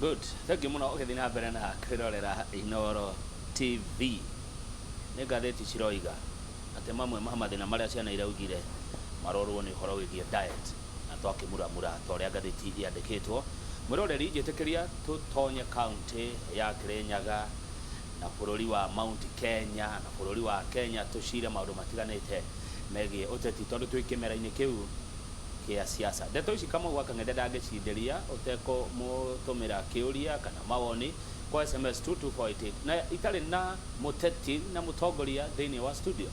Good, thengiũ mũno ũgĩthiĩ na mbere na kwĩrorera Inooro TV. Nĩ ngathĩti ciroiga atĩ mamwe ma mathĩna marĩa ciana iraugire marorwo nĩ ũhoro wĩgiĩ diet, na twakĩmuramura ta ũrĩa ngathĩti yandĩkĩtwo. Mwĩroreri, njĩtĩkĩria tũtonye kaũntĩ ya Kĩrĩnyaga na bũrũri wa Mount Kenya na bũrũri wa Kenya tũcire maũndũ matiganĩte megiĩ ũteti tondũ twĩ kĩmera-inĩ kĩu kĩa siasa. Ndeto ici Kamau wa Kang'ethe ndangĩcindĩria ũtekũmũtũmĩra kĩũria kana mawoni kwa SMS 22488 na itarĩ na mũteti na mũtongoria thĩinĩ wa studio.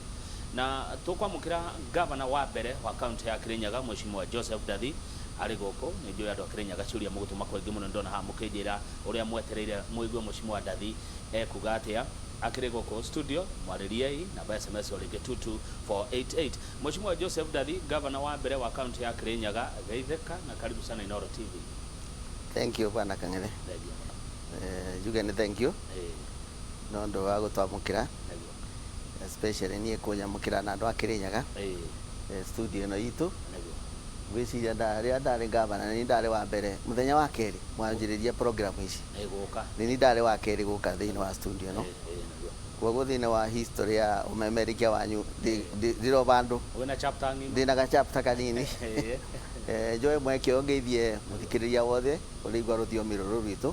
Na tũkwamũkĩra gavana wa mbere wa kaunti ya Kirinyaga Mheshimiwa Joseph Ndathi arĩ gũkũ. Nĩ njũĩ andũ a Kirinyaga ciũria mũgũtũma kwa ingĩ mũno, nĩ ndona haha mũkĩnjĩra ũrĩa mwetereire mũigue Mheshimiwa Ndathi ekuga atĩa. Akĩrĩ gũkũ studio, mwarĩriei namba ya SMS o rĩngĩ 22488. Mheshimiwa Joseph Ndathi, gavana wa mbere wa kaunti ya Kirinyaga, geithĩka na karibu sana Inooro TV. Thank you bwana Kang'ethe. Thengiũ mũno. Njuge nĩ thank you nĩ ũndũ wa gũtwamũkĩra, especially niĩ kũnyamũkĩra na andũ a Kĩrĩnyaga studio ĩno itũ. Ngwĩciria rĩrĩa ndarĩ gavana nĩ niĩ ndarĩ wa mbere mũthenya wa kerĩ mwanjĩrĩria program ici, nĩ niĩ ndarĩ wa kerĩ gũka thĩinĩ wa studio ĩno. Koguo thĩinĩ wa history ya ũmemerekia wanyu ndĩrĩ o vandũ, ndĩna ga chapter kanini. Njoe mweke ũyũ ngeithie mũthikĩrĩria wothe ũrĩigua rũthiomi rũrũ rwitũ,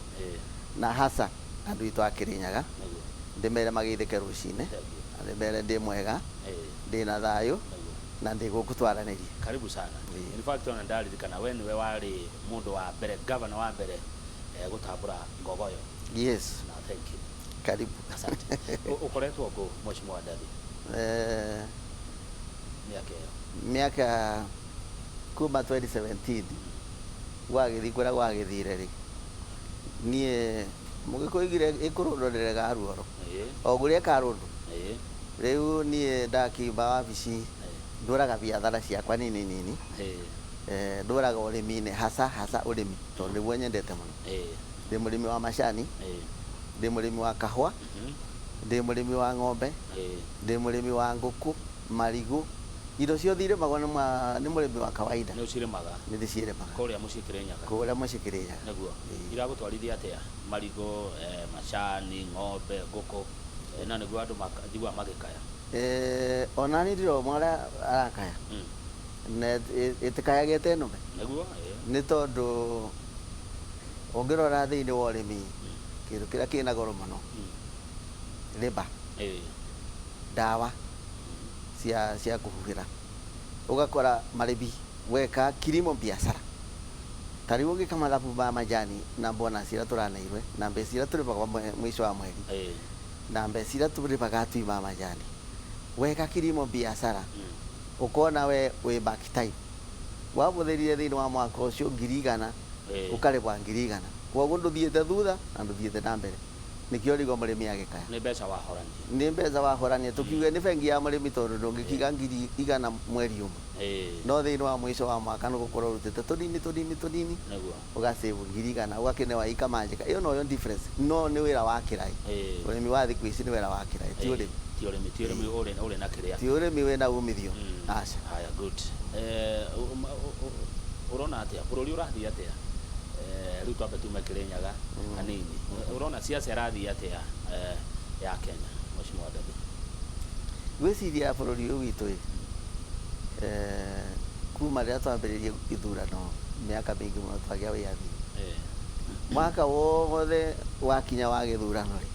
na hasa andũ aitũ a Kĩrĩnyaga, ndĩmere mageithĩke rũcinĩ, na ndĩmere ndĩ mwega, ndĩna thayũ, na ndĩ gũkũ twaranĩrie. Karibu sana. In fact ona ndaririkana we nĩwe warĩ mũndũ wa mbere, governor wa mbere gũtambũra Ngogoyo. Yes. Na thank you. Karibu. Asante. Ũkoretwo kũ Mheshimiwa Ndathi? Mĩaka ĩyo. Mĩaka kuma 2017 gwagĩthiĩ kũrĩa gwagĩthire rĩ, niĩ mũgĩkũyũ oigire ĩkũrũndwo ndĩregaga ruoro, o kũrĩa ĩkarũndwo. Rĩu niĩ ndakiuma wabici ndũraga biathara ciakwa nini nini, ndũraga ũrĩmi-inĩ hasa hasa ũrĩmi tondũ nĩguo nyendete mũno. Ndĩ mũrĩmi wa macani, ndĩ mũrĩmi wa kahũa, ndĩ mũrĩmi wa ng'ombe, ndĩ mũrĩmi wa ngũkũ, marigũ, indo ciothe irĩmagwo nĩ mũrĩmi wa kawaida. Nĩ ũcirĩmaga? Nĩ ndĩcirĩmaga. Kũrĩa mũciĩ Kĩrĩnyaga? Kũrĩa mũciĩ Kĩrĩnyaga. Nĩguo. Iragũtwarithia atĩa? Marigũ, macani, ng'ombe, ngũkũ, na nĩguo andũ njiguaga magĩkaya. Ona niĩ ndirĩ ũmwe ũrĩa arakaya. Na ĩtĩkayaga ĩte nũme. Nĩguo. Nĩ tondũ ũngĩrora thĩinĩ wa ũrĩmi, kĩndũ kĩrĩa kĩna goro mũno, labour, ndawa cia kũhuhĩra. Ũgakora marĩmi weka kilimo biashara, ta rĩu ũngĩka mathabu ma majani na bonus iria tũraneirwe na mbeca iria tũrĩhagwo mũico wa mweri na mbeca iria tũrĩhaga atui ma majani, weka kilimo biashara ũkona we wĩ back time. Wahũthĩrire thĩinĩ wa mwaka ũcio 100,000, ũkarĩhwa 100,000. Koguo ndũthiĩte thutha na ndũthiĩte na mbere. Nĩkĩo ũraigua mũrĩmi agĩkaya. Nĩ mbeca wahorania. Nĩ mbeca wahorania. Tũkiuge nĩ bengi ya mũrĩmi tondũ ndũngĩkiuga 100,000 mweri ũmwe. No thĩinĩ wa mũico wa mwaka nĩ ũgũkorwo ũrutĩte tũnini tũnini tũnini, ũga save 100,000, ũgakĩnewa ikamanjĩka. Ĩyo noyo difference. No nĩ wĩra wa kĩraĩ. Ũrĩmi wa thikũ ici nĩ wĩra wa kĩraĩ, ti ũrĩmi. Ti ũrĩmi, ti ũrĩmi ũrĩ na kĩrĩa. Ti ũrĩmi wĩna umithio. Aca. Haya, good. Ũrona atĩa? Bũrũri ũrathiĩ atĩa? Rĩu twambe tume Kĩrĩnyaga hanini. Ũrona siasa ĩrathiĩ atĩa ya Kenya, Mheshimiwa Ndathi? Ngwĩciria bũrũri ũyũ witũ ĩ, kuma rĩrĩa twambĩrĩirie ithurano mĩaka mĩingĩ mũno twagĩa wĩyathi, mwaka wothe wakinya wa gĩthurano rĩ,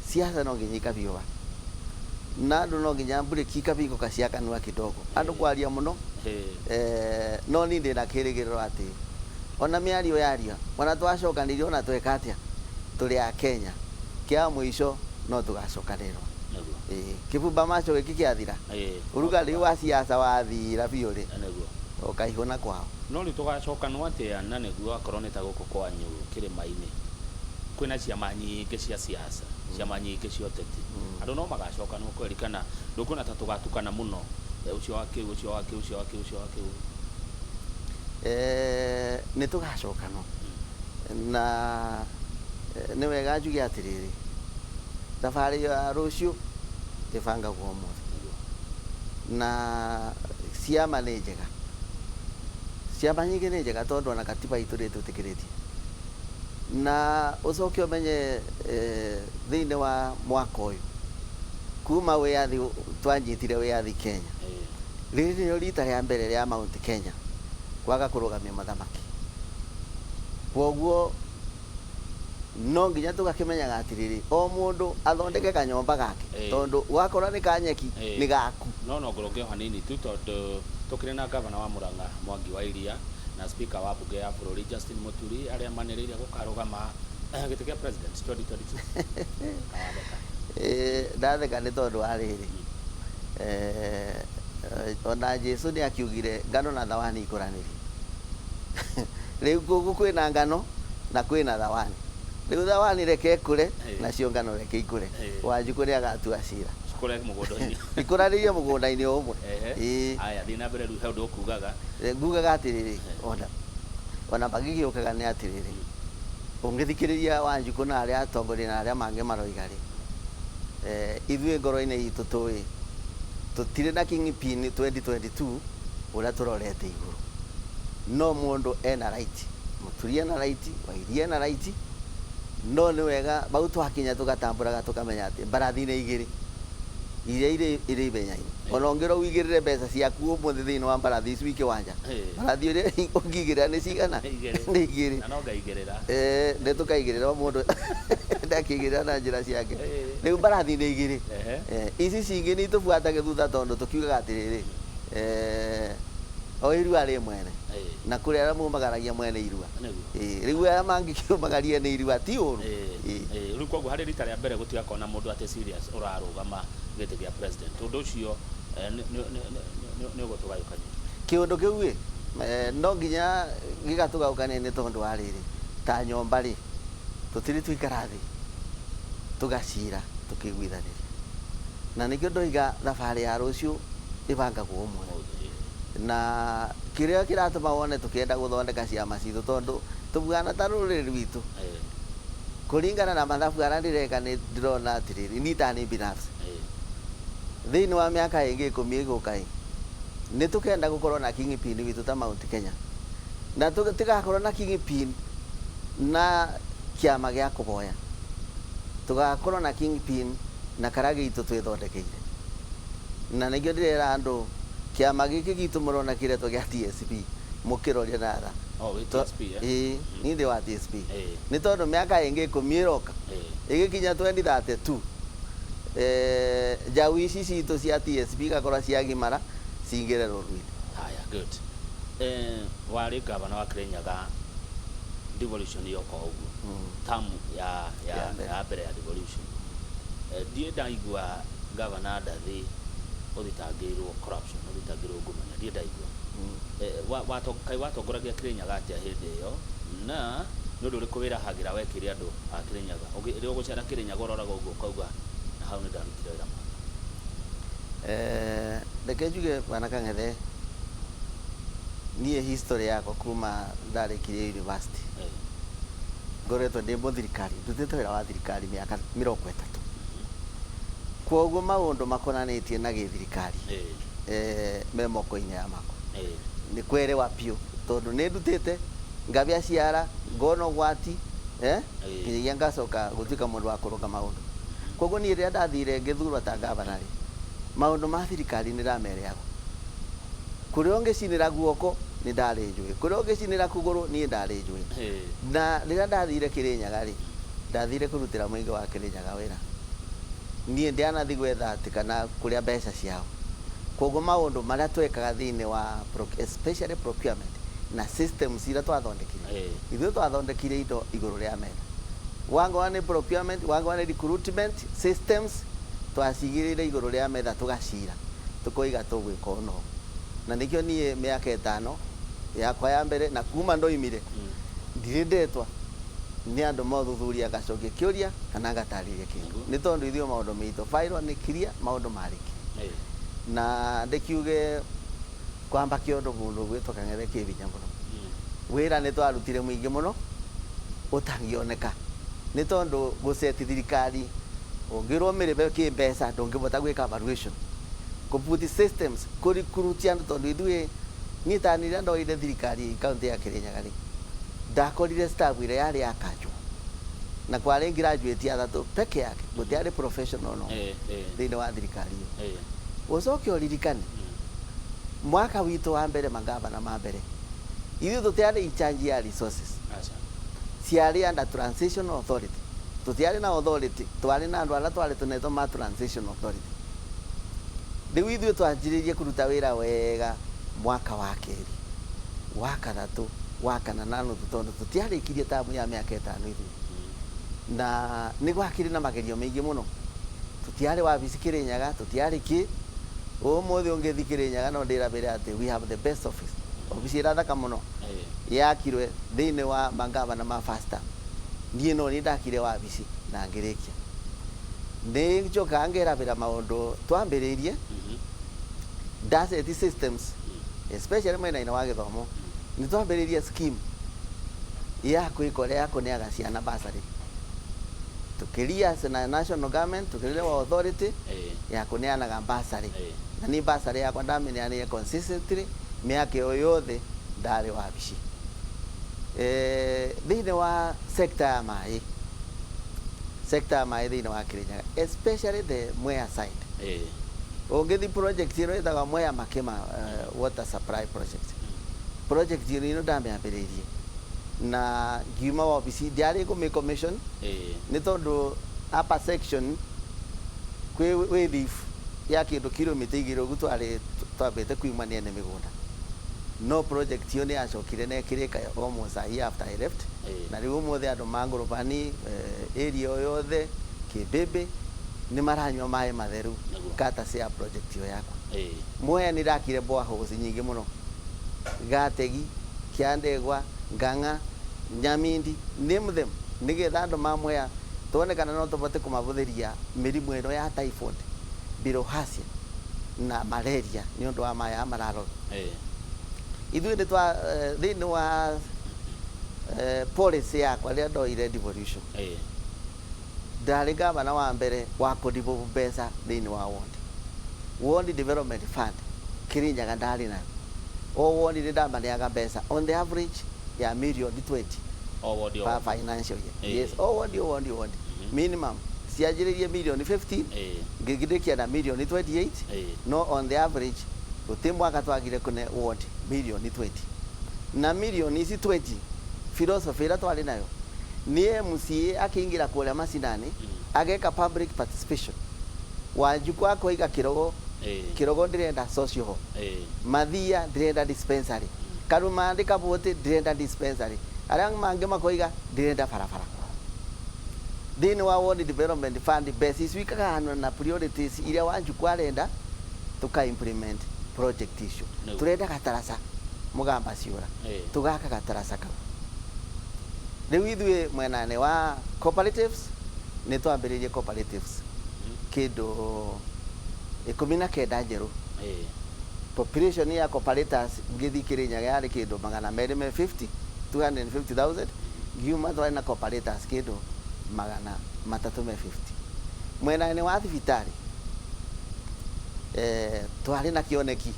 siasa no nginya ikabiũha na andũ no nginya mburĩki ikabingũka cia kanua kidogo, andũ kwaria mũno. No niĩ ndĩna kĩrĩgĩrĩro atĩ ona mĩario yaria, ona twacokanĩria, ona tweka atĩa, tũrĩ a Kenya, kĩa mũico no tũgacokanĩrĩrwo. Kĩbumba macho gĩkĩ kĩathira, ũrugarĩ wa siasa wathira biũ rĩ, ũkaihũna kwao. No rĩu tũgacokanwo atĩa na nĩguo akorwo nĩ ta gũkũ kwanyu kĩrĩma-inĩ kwĩna ciama nyingĩ cia siasa, ciama nyingĩ cia ũteti, andũ no magacokanwo kweri kana ndũkuona ta tũgatukana mũno, ũcio wa kĩu, ũcio wa kĩu, ũcio wa kĩu, ũcio wa kĩu? Nĩ tũgacokanwo na nĩ wega njuge atĩrĩrĩ, thabarĩ ya rũciũ ĩbangagwo ũmũthĩ, na ciama nĩ njega, ciama nyingĩ nĩ njega tondũ ona katiba itũ nĩ ĩtwĩtĩkĩrĩtie. Na ũcoke ũmenye thĩinĩ wa mwaka ũyũ kuma wĩyathi twanyitire wĩyathi Kenya, rĩrĩ nĩrĩo rita rĩa mbere rĩa Mount Kenya kwaga kũrũgamia mũthamaki. Kwoguo no nginya tũgakĩmenyaga atĩrĩrĩ, o mũndũ athondeke kanyomba gake, tondũ wakorwo nĩ kanyeki nĩ gaku. No no ngũrũnge o hanini tu, tondũ tũkĩrĩ na gavana wa Murang'a Mwangi wa Iria na speaker wa mbunge ya bũrũri Justin Muturi arĩa manĩrĩire gũkarũgama gĩtĩ kĩa president 2022. Kawatheka. Ndatheka nĩ tondũ wa rĩrĩ, ona Jesu nĩ akiugire ngano na thawani ikũranĩrie. Rĩu gũkũ kwĩna ngano na kwĩna thawani. Rĩu thawani reke ĩkũre, nacio ngano reke ikũre. Wanjikũ nĩ agatua cira. Cikũre mũgũnda-inĩ. Ikũranĩrie mũgũnda-inĩ o ũmwe. Aya, thiĩ na mbere rĩu, he ũndũ ũkugaga. Ngugaga atĩrĩrĩ, ona magĩgĩũkaga nĩ atĩrĩrĩ, ũngĩthikĩrĩria Wanjikũ na arĩa atongoria na arĩa mangĩ maroiga rĩ, ithuĩ ngoro-inĩ itũ tũĩ tũtirĩ na kingpin 2022 ũrĩa tũrorete igũrũ. No mũndũ ena right, Mũturi ena right, Wairia ena right, no nĩ wega bau twakinya tũgatambũraga tũkamenya atĩ mbarathi nĩ igĩrĩ iria irĩ irĩ ithenya-inĩ. Ona ũngĩrwo ũigĩrĩre mbeca ciaku ũmũthĩ thĩinĩ wa mbarathi ici kĩwanja, mbarathi ũrĩa ũngĩigĩrĩra nĩ cigana? Nĩ igĩrĩ. Nĩ igĩrĩ. Na no ngaigĩrĩra. Nĩ tũkaigĩrĩra, o mũndũ ndakĩigĩrĩra na njĩra ciake. Rĩu mbarathi nĩ igĩrĩ. Ici cingĩ nĩ itũbuatage thutha, tondũ tũkiugaga atĩrĩrĩ, o irua rĩ mwene, na kũrĩ arĩa maumagaragia mwene irua. Rĩu arĩa mangĩkiumagaria nĩ irua ti ũru. Rĩu koguo harĩ rita rĩa mbere gũtigakorwo na mũndũ atĩ serious ũrarũgama gĩtĩ kĩa president. Ũndũ ũcio nĩ ũgũtũgayũkania. Kĩũndũ kĩu ĩ, no nginya gĩgatũgayũkania, nĩ tondũ wa rĩrĩ, ta nyomba rĩ, tũtirĩ tũikara thĩ tũgacira tũkĩiguithanĩria, na nĩkĩo ndoiga thabarĩ ya rũciũ ĩbangagwo ũmũthĩ. Na kĩrĩa kĩratũma wone tũkĩenda gũthondeka ciama citũ, tondũ tũbuana ta rũrĩrĩ rwitũ, kũringana na mathabu arĩa ndĩreka, nĩ ndĩrona atĩrĩrĩ, niĩ ta niĩ binafsi, thĩinĩ wa mĩaka ĩngĩ 10 ĩgũka ĩ, nĩ tũkenda gũkorwo na kingpin witũ ta Mount Kenya, na tũtigakorwo na kingpin na kĩama gĩa kũhoya, tũgakorwo na kingpin na karagĩ itũ twĩthondekeire. Na nĩkĩo ndĩrera andũ kĩama gĩkĩ gitũ mũrona kĩretwo gĩa TSP, mũkĩrorie na tha. Oh, wĩ TSP, eh? Ĩĩ, niĩ ndĩ wa TSP, nĩ tondũ mĩaka ĩngĩ 10 ĩroka, ĩgĩkinya 2032, njaũ ici citũ cia TSP igakorwo ciagimara cingĩre rũru-inĩ. Haya, good. Warĩ gavana wa Kirinyaga devolution yoka ũguo, tamu ya Ya mbere. Ya mbere ya devolution. Ndiĩ ndaigua gavana Ndathi ũthitangĩirwo corruption, ũthitangĩirwo ungumania, ndiĩ ndaigua. Kaĩ watongoragia Kirinyaga atĩa hĩndĩ ĩyo, na nĩ ũndũ ũrĩkũ wĩrahagĩra wekĩire andũ a Kirinyaga? Rĩrĩa ũgũcera Kirinyaga ũroraga ũguo ũkauga na hau nĩ ndarutire wĩra mwega. Reke njuge, bwana Kang'ethe, niĩ history yakwa kuma ndarĩkirie university, ngoretwo ndĩ mũthirikari, ndutĩte wĩra wa thirikari mĩaka 30, koguo maũndũ makonanĩtie na gĩthirikari me moko-inĩ ya makwa. Nĩ kwerewa biũ, tondũ nĩ ndutĩte ngabĩa ciara ngona ũgwati, nginyagia ngacoka gũtuĩka mũndũ wa kũrũnga maũndũ. Koguo niĩ rĩrĩa ndathire ngĩthurwo ta gavana rĩ, maũndũ ma thirikari nĩ ndamereagwo. Kũrĩa ũngĩcinĩra guoko nĩ ndarĩ njũĩ, kũrĩa ũngĩcinĩra kũgũrũ niĩ ndarĩ njũĩ. Na rĩrĩa ndathire Kĩrĩnyaga rĩ, ndathire kũrutĩra mũingĩ wa Kĩrĩnyaga wĩra. Niĩ ndianathi gwetha atĩ kana kũrĩa mbeca ciao. Koguo maũndũ marĩa twekaga thĩinĩ wa especially procurement na systems iria twathondekire, ithuĩ twathondekire indo igũrũ rĩa metha. Wangwa nĩ procurement, wangwa nĩ recruitment systems, twacigĩrĩire igũrũ rĩa metha, tũgacira tũkoiga tũgwĩka ũũ na ũũ. Na nĩkĩo niĩ mĩaka 5 yakwa ya mbere na kuma ndoimire, ndirĩ ndetwa nĩ andũ mothuthuria ngacokia kĩũria kana ngatarĩria kĩndũ, nĩ tondũ ithuĩ maũndũ maitũ bairwo nĩ kiria maũndũ marĩki. Na ndĩkiuge kwamba kĩondo mũndũ gwĩtwo Kang'ethe kĩ hinya mũno. Wĩra nĩ twarutire mũingĩ mũno ũtangĩoneka, nĩ tondũ gũceti thirikari ũngĩrwo mĩrĩbe kĩ mbeca ndũngĩbota gwĩka evaluation, kũbuti systems, kũrecruit andũ, tondũ ithuĩ niĩ ta rĩrĩa ndoire thirikari kaunti ya Kirinyaga rĩ, ndakorire staff ĩrĩa yarĩ ya kanjũ. Na kwarĩ graduate athatũ peke yake, gũtiarĩ professional no thĩinĩ wa thirikari ĩyo. Ũcoke ũririkane mwaka witũ wa mbere, magavana ma mbere, ithuĩ tũtiarĩ in charge ya resources. Aca. Ciarĩ under transitional authority. Tũtiarĩ na authority, twarĩ na andũ arĩa twarĩ tũnetwo ma transition authority. Rĩu ithuĩ twanjĩrĩirie kũruta wĩra wega mwaka wa kerĩ, wa kathatũ, wa kana na nuthu, tondũ tũtiarĩkirie tamu ya mĩaka 5 ithuĩ. Na nĩ gwakĩrĩ na magerio maingĩ mũno. Tũtiarĩ wabici Kĩrĩnyaga, tũtiarĩ kĩ. Ũmũthĩ ũngĩthiĩ Kĩrĩnyaga no ndĩrabĩre atĩ we have the best office, obici ĩrathaka mũno, yakirwe thĩinĩ wa magavana ma first term. Niĩ no niĩ ndakire wabici na ngĩrĩkia. Nĩ njokaga ngerabĩra maũndũ twambĩrĩirie. Ndaceti systems, especially mwena-inĩ wa gĩthomo. Nĩ twambĩrĩirie scheme ya kwĩka ũrĩa ya kũneaga ciana bursary, tũkĩria na national government, tũkĩrĩre wa authority ya kũneanaga bursary. Na niĩ bursary yakwa ndamĩneanire consistently mĩaka ĩyo yothe ndarĩ wabici. Thĩinĩ wa sector ya maĩ, sector ya maĩ thĩinĩ wa Kirinyaga, especially the Mwea side, ũngĩthi project ĩno ĩtagwo Mwea Makema water supply project, project ĩno ĩno ndamĩambĩrĩirie na ngiuma wabici, ndiarĩ ngũmĩ commission, nĩ tondũ upper section kwĩ wĩ leaf ya kĩndũ kilomita 2 ũguo twarĩ twambĩte kuimania nĩ mĩgũnda. No project ĩyo nĩ yacokire na ĩkĩrĩka almost a year after I left. Na rĩu ũmũthĩ andũ ma Ngũrũbani, area ĩyo yothe Kĩmbĩmbĩ nĩ maranyua maĩ matheru courtesy ya project ĩyo yakwa. Mwea nĩ ndakire boreholes nyingĩ mũno, Gategi, Kĩandegwa, Ngang'a, Nyamindi, name them, nĩgetha andũ ma Mwea tuone kana no tũbote kũmabũthĩria mĩrimũ ĩno ya typhoid, bilharzia na malaria nĩ ũndũ wa maĩ aya mararorwo. Ithuĩ nĩ twa thĩinĩ wa policy yakwa rĩrĩa ndoire devolution, ndarĩ gavana wa mbere wa kũdevolve mbeca thĩinĩ wa ward. Ward Development Fund Kirinyaga ndarĩ nayo. O ward nĩ ndamaneaga mbeca on the average ya mirioni 20 O ward o per ward. financial year. Yes, o ward, o ward, o ward, minimum cianjĩrĩirie mirioni 15, ngĩgĩrĩkia na mirioni 28. No on the average gũtirĩ mwaka twagire kũne ward mirioni 20. Na mirioni ici 20, philosophy ĩrĩa twarĩ nayo nĩ MCA akĩingĩra kũrĩa macinani, ageka public participation. Wanjukũ akoiga Kĩrogo, Kĩrogo ndĩrenda social hall, Mathia ndĩrenda dispensary, Karumandĩ Kabũtĩ ndĩrenda dispensary, arĩa mangĩ makoiga ndĩrenda barabara. Thĩinĩ wa Ward Development Fund mbeca icio ikagayanwo na priorities iria Wanjukũ arenda, tuka implement project icio. Turenda gataraca Mũgamba ciũra, tũgaka gataraca kau. Rĩu ithuĩ mwena-inĩ wa cooperatives nĩ twambĩrĩirie cooperatives kĩndũ 19 njerũ. Population ya cooperators ngĩthiĩ Kĩrĩnyaga yarĩ kĩndũ 250, 250,000. Ngiuma twarĩ na cooperators kĩndũ 350. Mwena-inĩ wa thibitarĩ, twarĩ na kĩoneki,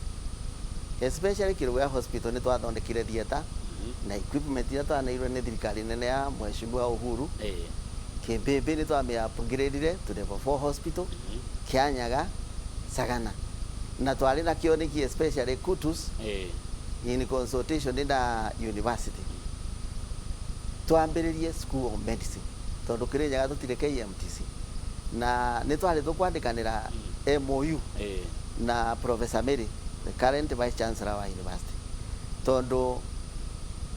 especially Kĩrũgũya Hospital nĩ twathondekire theatre na equipment iria twaneirwo nĩ thirikari nene ya Mheshimiwa Uhuru. Kĩmbĩmbĩ nĩ twamĩ upgradire to level 4 hospital, Kĩanyaga, Sagana, na twarĩ na kĩoneki especially Kutus, in consultation na university, twambĩrĩrie school of medicine, tondũ Kĩrĩnyaga tũtirĩ KMTC, na nĩ twarĩ tũkwandĩkanĩra MOU na Professor Mary, the current vice chancellor wa university, tondũ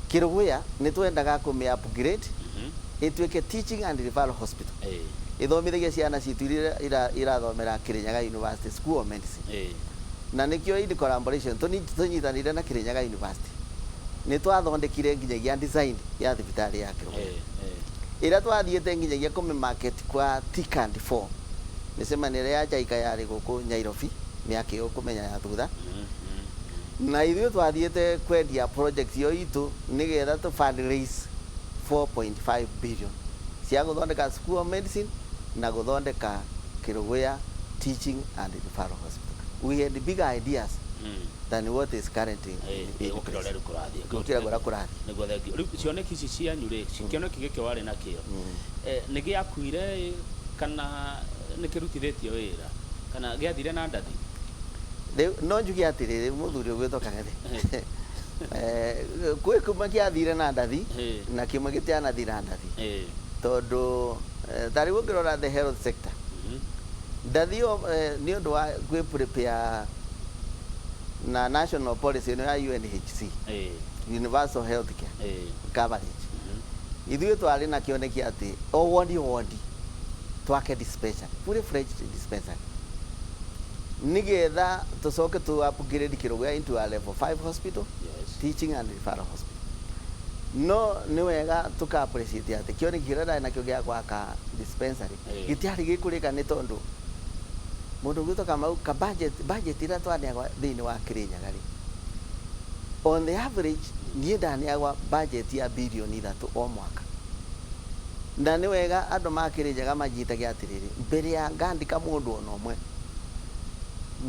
Kĩrũgũya nĩ twendaga kũmĩ upgrade ĩtuĩke teaching and referral hospital, ĩthomithagia ciana citũ iria irathomera Kĩrĩnyaga University School of Medicine. Na nĩkĩo in collaboration tũnyitanĩire na Kĩrĩnyaga University nĩ twathondekire nginyagia design ya thibitarĩ ya Kĩrũgũya, ĩrĩa twathiĩte nginyagia kũmĩ market kwa TICAD 4, mĩcemanio ĩrĩa ya JICA yarĩ gũkũ Nairobi mĩaka ĩyo kũmenya ya thutha. Na ithuĩ twathiĩte kwendia project ĩyo itũ nĩgetha tũ fundraise 4.5 billion cia gũthondeka school of medicine na gũthondeka Kĩrũgũya Teaching and Referral Hospital. We had big ideas. Than what is currently in gũkĩra place. Ũrĩa rĩu kũrathiĩ. Gũkĩra ũrĩa kũrathiĩ. Nĩguo, thengiũ. Rĩu cioneki ici cianyu rĩ, kĩoneki gĩkĩ warĩ nakĩo, nĩ gĩakuire kana nĩ kĩrutithĩtio wĩra kana gĩathire na ndathi? Rĩu no njuge atĩrĩrĩ, mũthuri ũgwĩtwo Kang'ethe, kwĩ kĩmwe kĩathire na ndathi na kĩmwe gĩtianathi na ndathi, tondũ ta rĩu ũngĩrora the health sector, ndathi ĩyo, nĩ ũndũ wa gwĩ prepare na national policy ĩno ya UNHC, universal health care coverage. Ithuĩ twarĩ na kĩoneki atĩ o wondi o wondi twake dispensary, fully fledged dispensary, nĩgetha tũcoke tu upgrade Kĩrũgũya into a level 5 hospital, teaching and referral hospital. No nĩ wega tũka appreciate atĩ kĩoneki kĩrĩa ndarĩ nakĩo gĩa gwaka dispensary gĩtiarĩ gĩkũrĩka, nĩ tondũ mũndũ ũgwĩtwo Kamau, ka budget ĩrĩa twaneagwa thĩinĩ wa Kĩrĩnyaga rĩ, on the average niĩ ndaneagwa budget ya birioni 3 o mwaka. Na nĩ wega andũ ma Kĩrĩnyaga manyitage atĩrĩrĩ, mbere ya ngandĩka mũndũ ona ũmwe,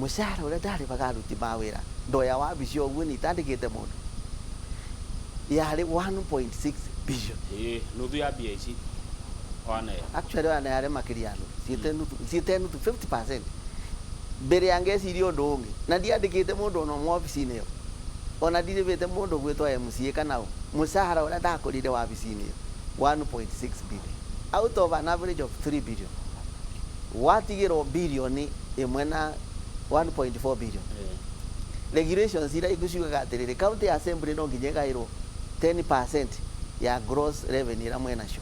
mũcara ũrĩa ndarĩbaga aruti ma wĩra ndoya wabici o ũguo ni itandĩkĩte mũndũ yarĩ 1.6 billion. Ĩĩ, nuthu ya mbia ici waneo. Actually ona yarĩ makĩria ya nuthu, ciĩte nuthu, ciĩte nuthu, 50%, mbere ya ngeciria ũndũ ũngĩ. Na ndiandĩkĩte mũndũ ona ũmwe obici-inĩ ĩyo, ona ndirĩbĩte mũndũ gwĩtwo MCA kana ũ. Mũcara ũrĩa ndakorire wabici-inĩ ĩyo, 1.6 billion out of an average of 3 billion, watigĩrwo birioni 1 na 1.4 billion. Regulations iria ikuciugaga atĩrĩrĩ, county assembly no nginya ĩgaĩrwo 10% ya gross revenue ĩrĩa mwĩnacio.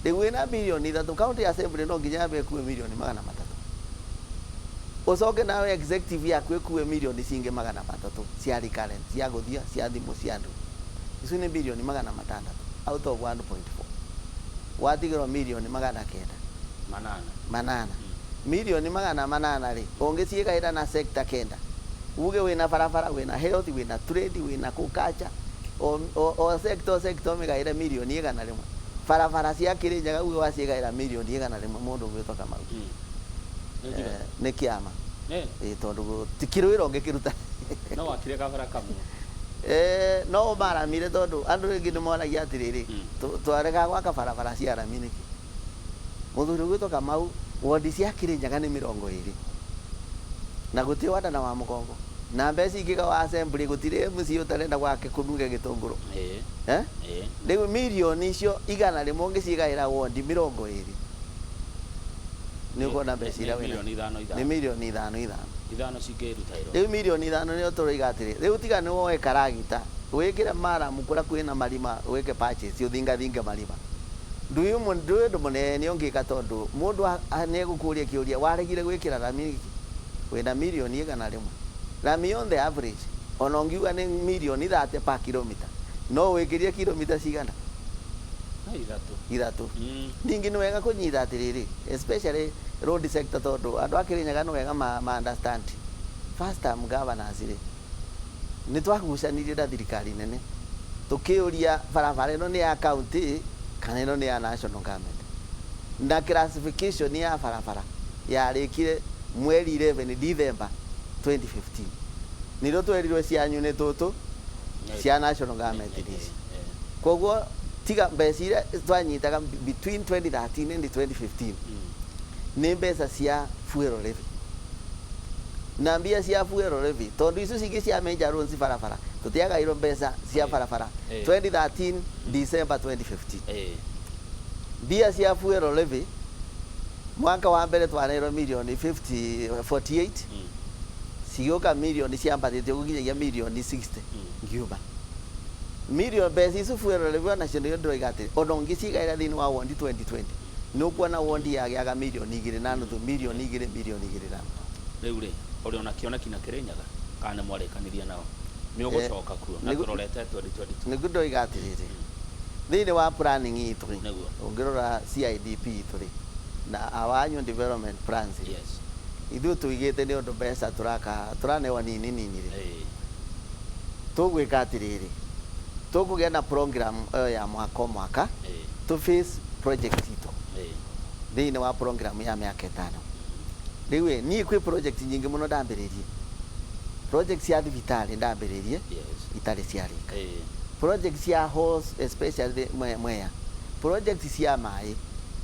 Rĩu wĩna birioni 3, county assembly no nginya yambe ĩkue mirioni 300, ũcoke nawe executive yaku ĩkue mirioni cingĩ 300 cia recurrent, cia gũthia, cia thimũ, cia andũ. Icio nĩ birioni 600 out of 1.4. Watigĩrwo mirioni 900. 8. 8. Mirioni 800 rĩ, ũngĩciĩgaĩra na sector kenda, uge wĩna barabara, wĩna health, wĩna trade, wĩna culture, o sector o sector ũmĩgaĩre mirioni 100. Barabara cia Kĩrĩnyaga uge waciĩgaĩra mirioni 100, mũndũ ũgwĩtwo Kamau, Nĩ njiga. Nĩ kĩama. Ĩ, tondũ ti wĩra ũngĩkĩruta. No wakire kabara kamwe. No maramire, tondũ andũ rĩngĩ nĩ moragia atĩrĩrĩ, twarega gwaka barabara cia rami nĩkĩ? Mũthuri ũgwĩtwo Kamau, wondi cia Kĩrĩnyaga nĩ 20 na gũtirĩ wandana wa mũgongo na mbeca ingĩgawa assembly, gũtirĩ mũciĩ ũtarenda gwake kũnuge gĩtũngũrũ. Eh? Rĩu mirioni icio 100 ũngĩcigaĩra wondi 20, nĩ ũkuona mbeca iria Nĩ wĩna. Mirioni 5 Nĩ 5. Mirioni 5 5. 5 cingĩruta ĩro. Rĩu mirioni 5 nĩyo tũroiga atĩrĩ, rĩu tiga nĩ woe karagita wĩkĩre maramu kũrĩa kwĩna marima, wĩke patches, ũthingathinge marima. Ndũĩ ũndũ mũnene ũngĩka, tondũ mũndũ nĩ egũkũria kĩũria, waregire gwĩkĩra rami nĩkĩ wĩna mirioni 100? Rami on the average, ona ũngiuga nĩ mirioni 30 per kilomita, no wĩkĩrie kilomita cigana? Na 3. 3. Ningĩ nĩ wega kũnyita atĩrĩrĩ, especially road sector, tondũ andũ a Kĩrĩnyaga nĩ wega ma understand first term governance rĩ, nĩ twagucanirie na thirikari nene tũkĩũria barabara ĩno nĩ ya county kana ĩno nĩ ya national government. Na classification ya barabara yarĩkire mweri 11 December 2015, nĩrĩo twerirwo cianyu nĩ tũtũ, cia national government nĩ ici. Koguo tiga mbeca iria twanyitaga between 2013 and 2015 nĩ mbeca cia fuel levy na mbia cia fuel levy, tondũ icio cingĩ cia major roads, barabara, tũtiagairwo mbeca cia barabara 2013 December 2015. Mbia cia fuel levy, mwaka wa mbere twaneirwo mirioni 50 48, cigĩũka mirioni ciambatĩte gũkinyagia mirioni 60. Ngiuma mirioni mbeca icio fuel levy onacio nĩo ndĩroiga atĩrĩ, ona ũngĩcigaĩra thĩinĩ wa wondi 2020, nĩ ũkuona wondi yagĩaga mirioni 2.5, mirioni 2, mirioni 2.5. Rĩu rĩ, ũrĩ ona kĩoneki na Kĩrĩnyaga kana nĩ mwarĩkanirie nao nĩ ũgũcoka kuo na tũrorete 2022? Nĩguo ndoiga atĩrĩrĩ, thĩinĩ wa planning itũ rĩ, ũngĩrora CIDP itũ rĩ, na our annual development plans rĩ, ithuĩ tũigĩte nĩ ũndũ mbeca tũraka tũranewa nini nini rĩ, tũgwĩka atĩrĩrĩ, tũkũgĩa na program ĩyo ya mwaka o mwaka, tũ face project itũ thĩinĩ wa program ya mĩaka 5. Rĩu ĩ, niĩ kwĩ project nyingĩ mũno ndambĩrĩrie. Project cia thibitarĩ ndambĩrĩrie itarĩ ciarĩka. Project cia halls, especially Mwea, project cia maĩ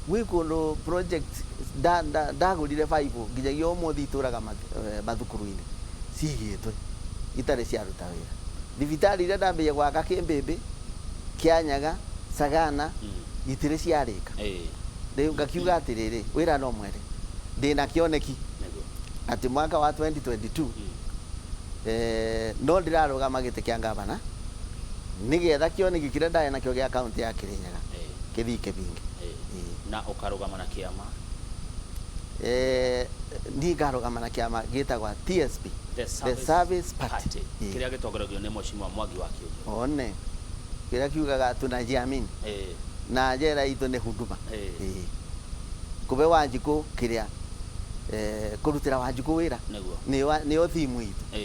gwĩ kũndũ, project ndagũrire baibũ nginyagia ũmũthĩ itũraga mathukuru-inĩ cigĩtwe itarĩ ciaruta wĩra. Thibitarĩ iria ndambĩrĩria gwaka Kĩmbĩmbĩ, Kĩanyaga, Sagana, itirĩ ciarĩka. Rĩu ngakiuga atĩrĩrĩ, wĩra no mwene ndĩna kĩoneki atĩ mwaka wa 2022 no ndĩrarũgama gĩtĩ kĩa ngavana nĩgetha kĩoneki kĩrĩa ndarĩ nakĩo gĩa kaunti ya Kĩrĩnyaga kĩthiĩ kĩbinge. Na ũkarũgama na kĩama? Niĩ ngarũgama na kĩama gĩtagwa TSP, The The Service Party. Kĩrĩa gĩtongoragio nĩ Mheshimiwa Mwangi wa Kĩũria. One kĩrĩa kiugaga tunajiamini na njera itũ nĩ huduma. Kũbe Wanjikũ kĩrĩa kũrutĩra Wanjikũ wĩra nĩyo thimu itũ.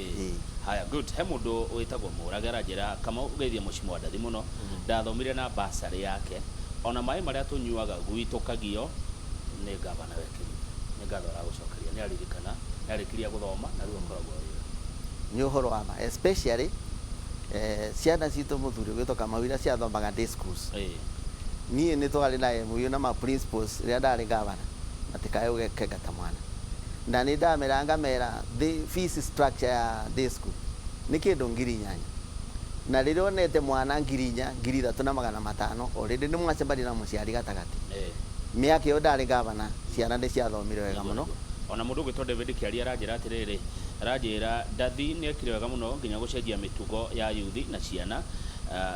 Haya, good. He mũndũ wĩtagwo Mũrage aranjĩra, Kamau, ũgeithie Mheshimiwa Ndathi mũno, ndathomire na basarĩ yake, ona maĩ marĩa tũnyuaga gwitũ Kagio nĩ gavana wekĩrire. Nĩ ngatho aragũcokeria, nĩ aririkana nĩ arĩkirie gũthoma na rĩu akoragwo wĩra. Nĩ ũhoro wa ma, especially ciana citũ, mũthuri ũgĩtwo Kamau, iria ciathomaga day schools. Niĩ nĩ twarĩ na MOU na ma principals rĩrĩa ndarĩ gavana matikae gũkengata mwana, na nĩ ndamera ngamera the fees structure ya day school nĩ kĩndũ 8,000, na rĩrĩa onete mwana 4,000, 3,500, already nĩ mwacemania na mũciari gatagatĩ. Mĩaka ĩyo ndarĩ gavana ciana nĩ ciathomire wega mũno. Ona mũndũ ũgwĩtwo David Kĩaria aranjĩra atĩrĩrĩ, aranjĩra Ndathi nĩ ekire wega mũno nginya gũcenjia mĩtugo ya yuthi na ciana.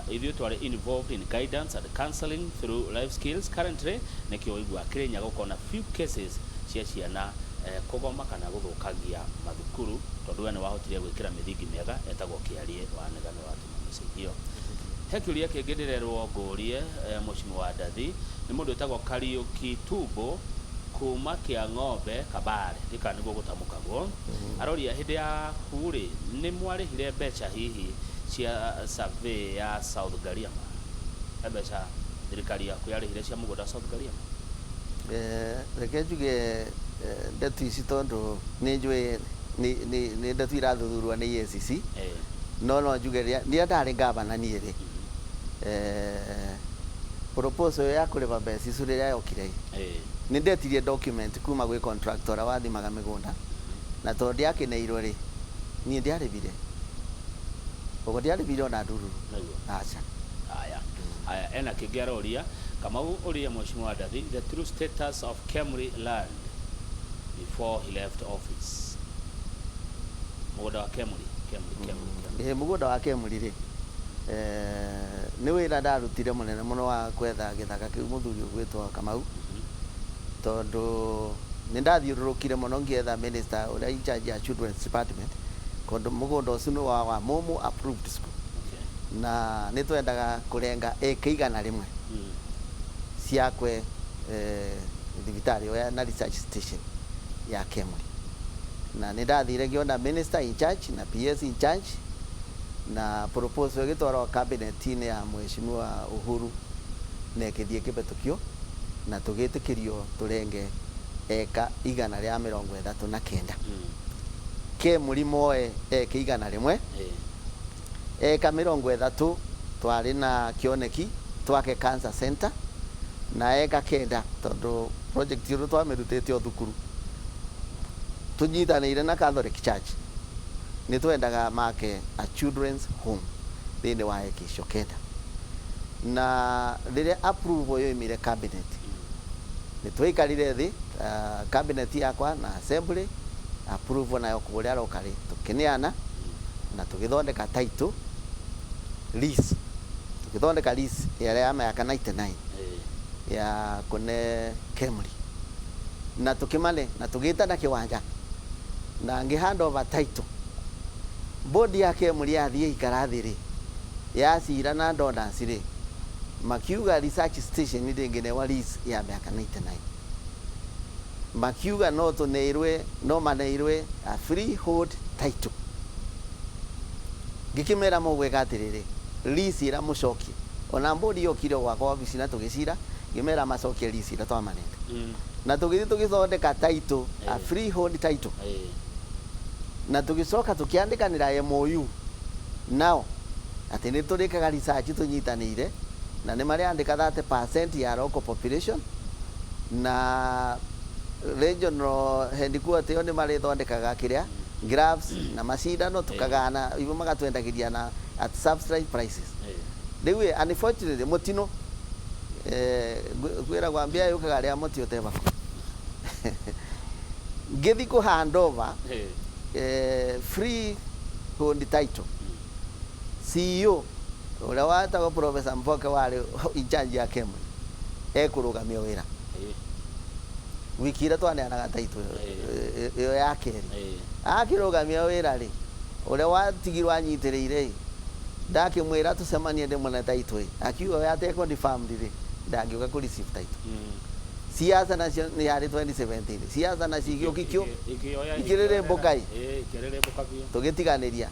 Ithuĩ twarĩ involved in guidance and counseling through life skills. Currently nĩkĩo ũigua Kĩrĩnyaga ũkona few cases cia ciana kũgoma kana gũthũkangia mathukuru, tondũ we nĩ wahotire gwĩkĩra mĩthingi mĩega. Etagwo Kĩarie wa Nĩgano watũma message ĩyo. He kĩũria kĩngĩ ndĩrerwo ngũrie Mheshimiwa Ndathi nĩ mũndũ wĩtagwo Kariũki Tumbo kuma Kĩa Ng'ombe Kabare, ndikana nĩguo gũtamũkagwo. Aroria hĩndĩ yaku rĩ, nĩ mwarĩhire mbeca hihi cia survey ya South Gariama? He mbeca thirikari yaku yarĩhire cia mũgũnda South Gariama? Reke njuge ndeto ici tondũ nĩ njũĩ nĩ ndeto irathuthurwo nĩ EACC, no njuge rĩrĩa ndarĩ gavana niĩ rĩ, proposal ya kũrĩba mbeca icio rĩrĩa yokire, nĩ ndetirie document kuma gwĩ contractor ũrĩa wathimaga mĩgũnda, na tondũ ndiakeneirwo rĩ, niĩ ndiarĩbire ũguo, ndiarĩbire ona ndururu. Aca. Haya haya, ena kĩngĩ aroria, Kamau, ũrie Mheshimiwa Ndathi the true status of Kemri land before he left office. Mũgũnda wa Kemri, Kemri, Kemri, Kemri. Mũgũnda wa Kemri rĩ, nĩ wĩra ndarutire mũnene mũno wa kwetha gĩthaka kĩu, mũthuri ũgwĩtwo Kamau, tondũ nĩ ndathiũrũrũkire mũno ngĩetha minister ũrĩa in charge ya children's department, kondũ mũgũnda ũcio nĩ wa Mumu approved school na nĩ twendaga kũrenga ĩka 100 ciakwe thibitarĩ ĩyo na research station ya Kemri. Na nĩ ndathire ngĩona minister in charge na PS in charge, na proposal ĩgĩtwarwo cabinet-inĩ ya Mheshimiwa Uhuru na ĩkĩthiĩ ĩkĩhetũkio na tũgĩtĩkĩrio tũrenge eka 139. Kemri moe eka 100, eka 30 twarĩ na kĩoneki twake cancer center, na eka 9 tondũ project ĩyo twamĩrutĩte o thukuru tũnyitanĩire na Catholic Church, nĩ twendaga make a children's home thĩinĩ wa eka icio 9. Na rĩrĩa approval yoimire cabinet, nĩ twaikarire thĩ cabinet yakwa na assembly, approval nayo kũrĩa locally tũkĩneana na tũgĩthondeka title lease, tũgĩthondeka lease ĩrĩa ya mĩaka 99 ya kũne Kemri, na tũkĩmane na tũgĩtana kĩwanja na ngĩ hand over title. Board ya Kemri yathiĩ ikara thĩ rĩ, yacira na donors rĩ, makiuga research station ndĩngĩnewa lease ya mĩaka 99. Makiuga no tũneirwe, no maneirwe a freehold title. Ngĩkĩmera mũgwĩka atĩrĩrĩ, lease ĩrĩa mũcokie, ona board yokire gwakwa wabici na tũgĩcira, ngĩmera macokie lease ĩrĩa twamanete na tũgĩthiĩ tũgĩthondeka title, a freehold title. Na tũgĩcoka tũkĩandĩkanĩra MOU nao atĩ nĩ tũrĩkaga research tũnyitanĩire, na nĩ marĩandĩka 30% ya local population, na regional headquarter ĩyo nĩ marĩthondekaga kĩrĩa graphs na macindano tũkagana ivo magatwendagĩria na at subsidized prices. Rĩu ĩ, unfortunately mũtino kwĩragwo mbĩa yũkaga rĩa mũtĩ ũtebako ngĩthi kũ hand over freehold title, CEO ũrĩa watagwo Professor Mboke warĩ in charge ya KEMRI ekũrũgamia wĩra wiki ĩrĩa twaneanaga title ĩyo ya kerĩ. Akĩrũgamia wĩra rĩ, ũrĩa watigirwo anyitĩrĩire ĩ, ndakĩmwĩra tũcemanie ndĩmũne title ĩ, akiuga we atekũ defermed rĩ, ndangĩũka kũ receive title. Siasa nacio nĩ yarĩ 2017, siasa nacio igĩũkikio ikĩrĩrĩmbũka ĩ. Ikĩrĩrĩmbũka biũ. Tũgĩtiganĩria.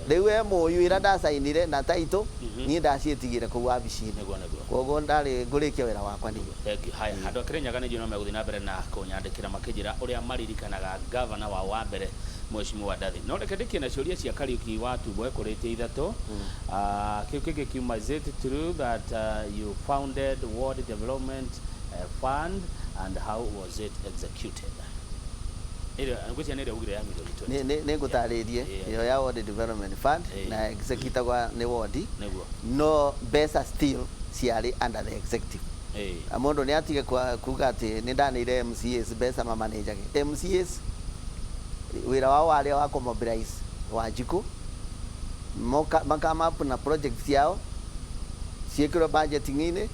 Rĩu MOU ĩrĩa ndacainire na title niĩ ndaciĩtigire kũu wabici-inĩ. Nĩguo nĩguo. Koguo ndarĩ ngũrĩkia wĩra wakwa nĩguo. Thank you. Haya, andũ a Kĩrĩnyaga nĩ njũĩ no megũthiĩ na mbere na kũnyandĩkĩra makĩnjĩra ũrĩa maririkanaga gavana wao wa mbere, Mheshimiwa Ndathi. No reke ndĩkie na ciũria cia Kariuki wa Tumbo ekũrĩtie ithatũ. Kĩu kĩngĩ kiuma, is it true that you founded Ward Development Fund and how was it executed? Ĩrĩa ngwĩciria nĩ ĩrĩa ugire ya milioni 20. Nĩ ngũtarĩrie. Ĩyo ya Ward Development Fund na executagwa nĩ ward, no mbeca still ciarĩ under the executive. Na mũndũ nĩ atige kuga atĩ nĩ ndanĩire MCAs mbeca mamanĩnjage. MCAs wĩra wao warĩ wa kũmobilize Wanjikũ makama up na project ciao ciĩkĩrwo budgeting-inĩ,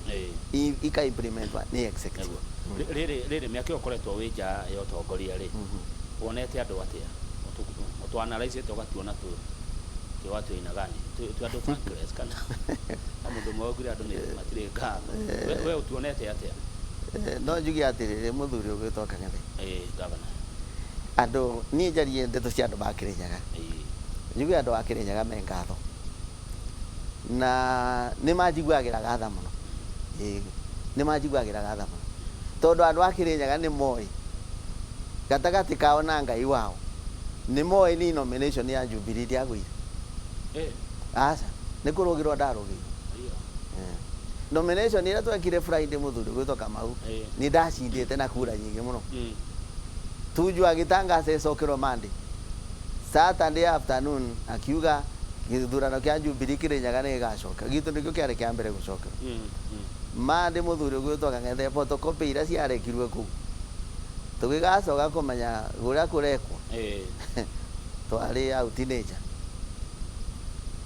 ika implementwa nĩ executive. Nĩguo. Rĩrĩ rĩrĩ mĩaka ĩyo ũkoretwo wĩ nja ya ũtongoria rĩ, wonete andũ atĩa? Ũtwanaraicĩte ũgatuona tu twĩ watu aina gani? Twĩ andũ thankless kana na mũndũ ũmwe waugire andũ nĩ matirĩ ngatho. We ũtuonete atĩa? No njuge atĩrĩrĩ, mũthuri ũgwĩtwo Kang'ethe, Gavana. Andũ, niĩ njarie ndeto cia andũ ba Kĩrĩnyaga, njuge andũ a Kĩrĩnyaga me ngatho na nĩ manjiguagĩra gatha mũno. Ĩĩ, nĩ manjiguagĩra gatha mũno tondũ andũ a Kĩrĩnyaga nĩ moĩ gatagatĩ kao na Ngai wao, nĩ moĩ ni nomination ya Jubilee ndiagũire. Aca, nĩ kũrũgĩrwo ndarũgĩirwo. Nomination ĩrĩa twekire Friday, mũthuri ũgwĩtwo Kamau, nĩ ndacindĩte na kura nyingĩ mũno. Tuju agĩtangaza ĩcokerwo Monday, Saturday afternoon akiuga gĩthurano kĩa Jubilee Kĩrĩnyaga nĩ gĩgacoka gitũ, nĩkĩo kĩarĩ kĩa mbere gũcokerwo. Monday, mũthuri ũgwĩtwo Kang'ethe, photocopy iria ciarekirwe kũu, tũgĩgacoka kũmenya ũrĩa kũrekwo twarĩ out nĩ nja.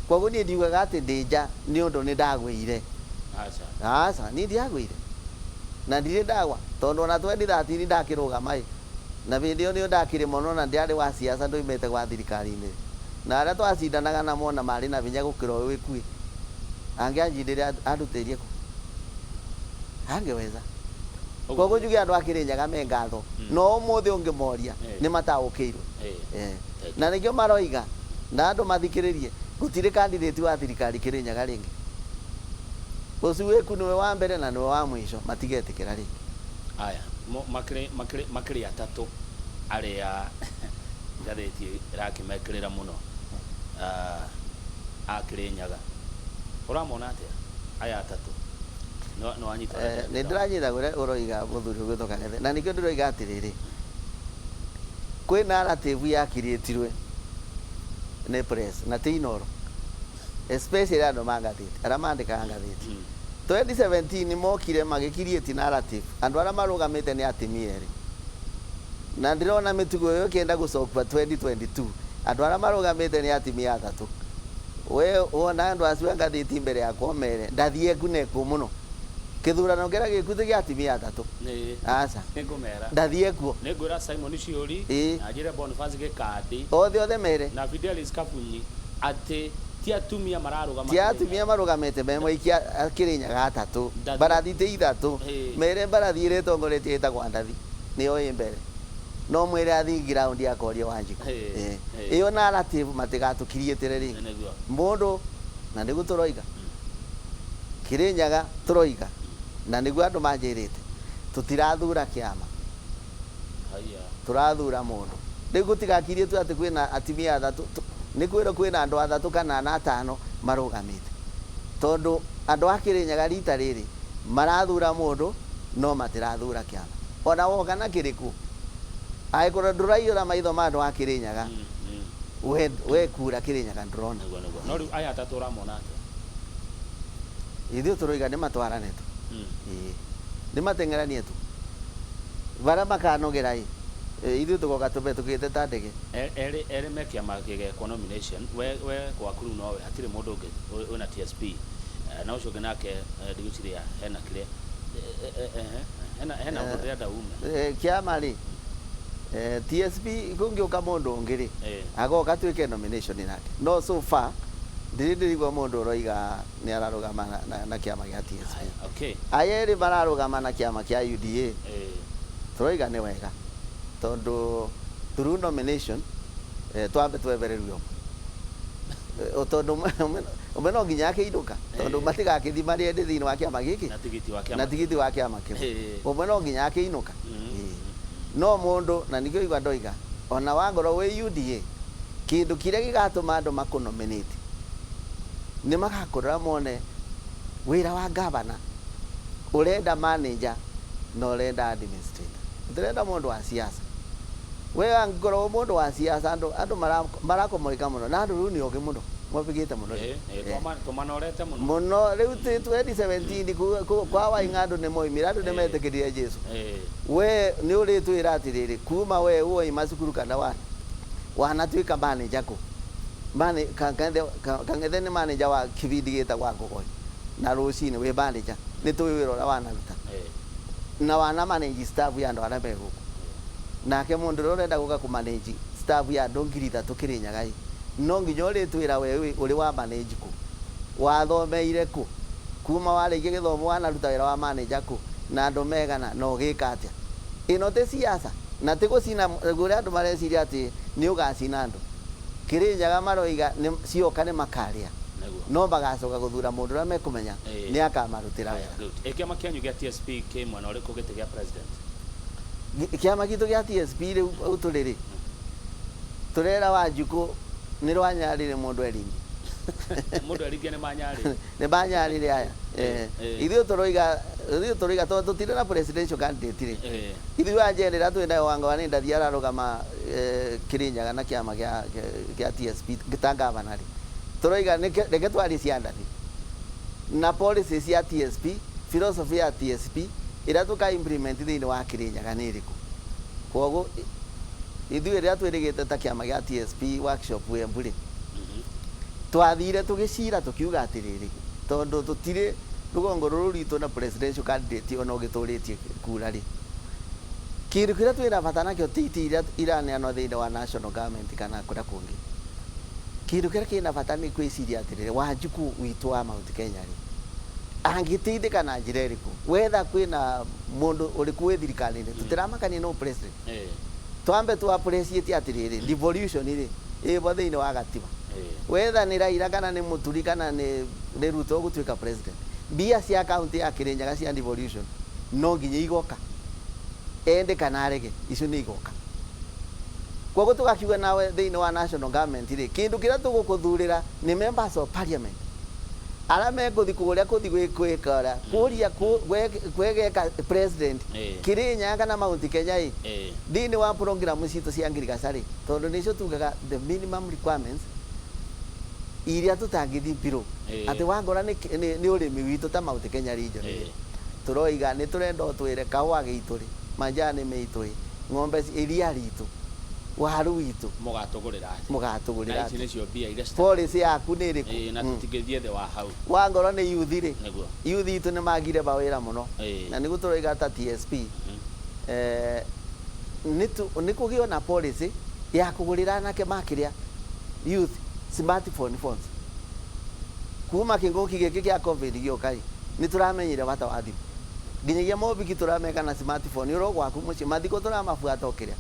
Koguo niĩ ndiugaga atĩ ndĩ nja nĩ ũndũ nĩ ndagũire. Aca. Aca, niĩ ndiagũire na ndirĩ ndagwa, tondũ ona 2013 ndakĩrũgama ĩ, na hĩndĩ ĩyo nĩyo ndakĩrĩ mũno na ndiarĩ wa siasa, ndoimĩte gwa thirikari-inĩ, na arĩa twacindanaga namo na marĩ na hinya gũkĩra ũyũ wĩkuĩ angĩanjindĩre andutĩrie kũ angĩweza. Koguo njuge andũ a Kĩrĩnyaga me ngatho, no ũmũthĩ ũngĩmoria nĩ mataũkĩirwo. Na nĩkĩo maroiga na andũ mathikĩrĩrie, gũtirĩ candidate wa thirikari Kĩrĩnyaga rĩngĩ. Ũcio wĩku nĩwe wa mbere na nĩwe wa mũico, matigetĩkĩra rĩngĩ. Aya, makĩrĩ atatũ arĩa ngathĩti ĩrakĩmekĩrĩra mũno, a Kĩrĩnyaga. Ũramona atĩa aya atatũ? Nĩ wanyita ũrĩa Nĩ ndĩranyita ũrĩa ũroiga, mũthuri ũgwĩtwo Kang'ethe, na nĩkĩo ndĩroiga atĩrĩrĩ, kwĩ narrative yakirĩtirwe nĩ press na ti Inooro, especially andũ ma ngathĩti arĩa mandĩkaga ngathĩti. 2017 mokire magĩkiriĩti narrative andũ arĩa marũgamĩte nĩ atimia erĩ, na ndĩrona mĩtugo ĩyo ĩkĩenda gũcokua 2022, andũ arĩa marũgamĩte nĩ atimia atatũ. We wona andũ acio a ngathĩti mbere yakwa mere ndathiĩ kunekwo mũno kĩthurano kĩrĩa gĩku ti gĩa atimia atatũ. Aca. Nĩngũmera. Ndathiĩ kuo. Nĩngwĩra Simon Ciũri na njĩre Boniface Gĩkandi othe othe mere na Fidelis Kabunyi atĩ ti atumia mararũgama. Ti atumia marũgamĩte me mwaikia Kĩrĩnyaga atatũ. Mbarathi ti ithatũ. Mere mbarathi ĩrĩa ĩtongoretie ĩtagwo Ndathi nĩyo ĩ mbere, no mwĩre athiĩ ground akorie Wanjikũ. Ĩyo narrative matigatũkiriĩtĩre rĩngĩ. Mũndũ na nĩguo tũroiga Kĩrĩnyaga, tũroiga na nĩguo andũ manjĩrĩte, tũtirathura kĩama, tũrathura mũndũ. Rĩu gũtigakirie tu atĩ kwĩna atumia athatũ, nĩ kwĩrwo kwĩna andũ athatũ kana ana atano marũgamĩte. Tondũ andũ a Kĩrĩnyaga rita rĩrĩ marathura mũndũ no matirathura kĩama. Ona woka na kĩrĩkũ, angĩkorwo ndũraiyũra maitho ma andũ a Kĩrĩnyaga, we kura Kĩrĩnyaga ndũrona. Nĩguo nĩguo. No rĩu aya atatũ ũramona atĩa? Ithuĩ tũroiga nĩ matwarane tu. Ĩĩ. Nĩ mateng'eranie tu. Barĩa makanogera ĩ, ithuĩ tũgoka tũbetũkĩte ta ndege. Erĩ erĩ me kĩama gĩgekwo nomination, we we gwaku rĩu nowe hatirĩ mũndũ ũngĩ wĩna TSP. Na ũcio ũngĩ nake ndigwĩciria hena kĩrĩa hena hena ũndũ ndĩrenda ume. Kĩama rĩ, TSP kũngĩũka mũndũ ũngĩ rĩ, agoka twĩke nomination nake. No so far ndirĩ ndĩraigua mũndũ ũroiga nĩ ararũgama na kĩama gĩa TSP. Aya erĩ mararũgama na kĩama kĩa UDA, tũroiga nĩ wega tondũ through nomination twambe twebererio ũmwe, tondũ ũmwe no nginya akĩinũka, tondũ matigakĩthi marĩ erĩ thĩinĩ wa kĩama gĩkĩ na tigiti wa kĩama, na tigiti wa kĩama kĩmwe, ũmwe no nginya akĩinũka. No mũndũ na nĩkĩo igua ndoiga ona wangorwo wĩ UDA, kĩndũ kĩrĩa gĩgatũma andũ makũnominate nĩ magakũrora mone wĩra wa gavana ũrenda manager na ũrenda administrator, ũtirenda mũndũ wa siasa. We angĩkorwo mũndũ wa siasa, andũ andũ marakomoreka mũno na andũ rĩu nĩ ogĩ mũno, mobĩgĩte mũno rĩu. Tũmanorete mũno. Mũno rĩu 2017 kwa Waing'a andũ nĩ moimire, andũ nĩ metĩkĩrire Jesu. We nĩ ũrĩtwĩra atĩrĩrĩ, kuma we woima cukuru kana wanatuĩka manager kũ? Kang'ethe nĩ manager wa kĩbindi gĩtagwo Ngogoi na rũcinĩ wĩ manager, nĩ tũĩ wĩra ũrĩa wanaruta na wana manage staff ya andũ arĩa me gũkũ. Nake mũndũ ũrĩa ũrenda gũka kũ manage staff ya andũ 3,000 Kĩrĩnyaga ĩ, no nginya ũrĩtwĩra we ũrĩ wa manage kũ, wathomeire kũ, kuma warĩkia gĩthomo wanaruta wĩra wa manager kũ, na andũ megana na ũgĩka atĩa. Ĩno ti siasa na ti gũcina ũrĩa andũ mareciria atĩ nĩ ũgacina andũ. Kĩrĩnyaga maroiga cioka nĩ makarĩa, no magacoka gũthura mũndũ ũrĩa mekũmenya nĩ akamarutĩra wĩra. Kĩama kĩanyu gĩa TSP kĩ mwena ũrĩkũ gĩtĩ gĩa president? Kĩama gitũ gĩa TSP rĩu tũrĩ rĩ, tũrera Wanjikũ nĩ rwanyarire mũndũ eringi. Mũndũ eringi nĩ manyarire. Nĩ manyarire aya. Ithuĩ tũroiga, ithuĩ tũroiga tondũ tũtirĩ na presidential candidate rĩ. Ithuĩ anja ĩrĩa twĩ nayo Wanga wa Nĩndathi ararũgama Kĩrĩnyaga na kĩama gĩa TSP ta gavana rĩ. Tũroiga reke twarie cia Ndathi na policy cia TSP, philosophy ya TSP ĩrĩa tũka implement thĩinĩ wa Kĩrĩnyaga nĩ ĩrĩkũ. Kwoguo ithuĩ rĩrĩa twĩrĩgĩte ta kĩama gĩa TSP workshop Embu rĩ, twathire tũgĩcira tũkiuga atĩrĩrĩ, tondũ tũtirĩ rũgongo rũrũ rwitũ na presidential candidate ona ũgĩtũrĩtie kura rĩ, kĩndũ kĩrĩa twĩna bata nakĩo ti itĩ iria iraneanwo thĩinĩ wa national government kana kũrĩa kũngĩ. Kĩndũ kĩrĩa kĩna bata nĩ kwĩciria atĩrĩrĩ, Wanjikũ witũ wa Mount Kenya rĩ, angĩteithĩka na njĩra ĩrĩkũ? Wetha kwĩna mũndũ ũrĩkũ wĩ thirikari-inĩ, tũtiramakania no president. Twambe tu appreciate atĩrĩrĩ, devolution rĩ ĩbo thĩinĩ wa gatiba. Wetha nĩ Raila kana nĩ Mũturi kana nĩ Ruto ũgũtuĩka president, mbia cia county ya Kĩrĩnyaga cia devolution no nginya igoka, ende kana arege, icio nĩ igoka. Koguo tũgakiuga nawe thĩinĩ wa national government rĩ, kĩndũ kĩrĩa tũgũkũthurĩra nĩ members of parliament arĩa mekũthi kũrĩa kũthi gwĩka ũrĩa kũria kwegeka president Kĩrĩnyaga kana Mount Kenya ĩ, thĩinĩ wa program citũ cia ngirigaca rĩ, tondũ nĩcio tugaga the minimum requirements iria tũtangĩthiĩ below, atĩ wangora nĩ ũrĩmi witũ ta Mount Kenya region rĩ, tũroiga nĩ tũrenda ũtwĩre kahũa gitũ rĩ, majani meitũ ĩ, ng'ombe iria ritũ, waru witũ, mũgatũgũrĩra atĩa? Mũgatũgũrĩra Na ici nĩcio mbia iria policy yaku nĩ ĩrĩkũ? Na tũtingĩthiĩ thĩ wa hau. Wangorwo nĩ youth rĩ, youth itũ nĩ magire mawĩra mũno, na nĩguo tũroiga ta TSP nĩ kũgĩo na policy ya kũgũrĩra anake makĩrĩa youth smartphone phones. Kuma kĩng'ũki gĩkĩ kĩa COVID gĩoka rĩ, nĩ tũramenyire bata wa thimũ, nginyagia mobiki tũrameka na smartphone ũrĩ o gwaku mũciĩ, mathiko tũramabuata o kĩrĩa.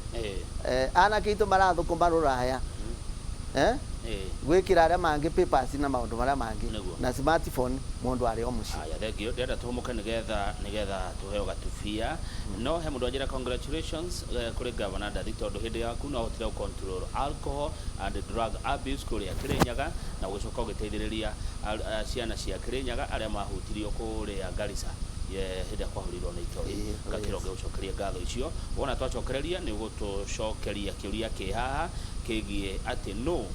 Anake aitũ marathũkũma rũraya, Gwĩkĩra arĩa mangĩ papers na maũndũ marĩa mangĩ. Nĩguo. Na smartphone mũndũ arĩ o mũciĩ. Aya, thengiũ. Ndĩrenda tũhũmũke nĩgetha tũheo gatubia. No he mũndũ anjĩra congratulations kũrĩ Governor Ndathi, tondũ hĩndĩ yaku no ũhotire control alcohol and drug abuse kũrĩa Kĩrĩnyaga, na ũgĩcoka ũgĩteithĩrĩria ciana cia Kĩrĩnyaga arĩa mahutirio kũrĩa Garissa hĩndĩ ĩrĩa kwahũrirwo nĩ itoi. Ngakĩra ũngĩgũcokeria ngatho icio. Wona twacokereria, nĩ ũgũtũcokeria kĩũria kĩ haha kĩgiĩ atĩ nũ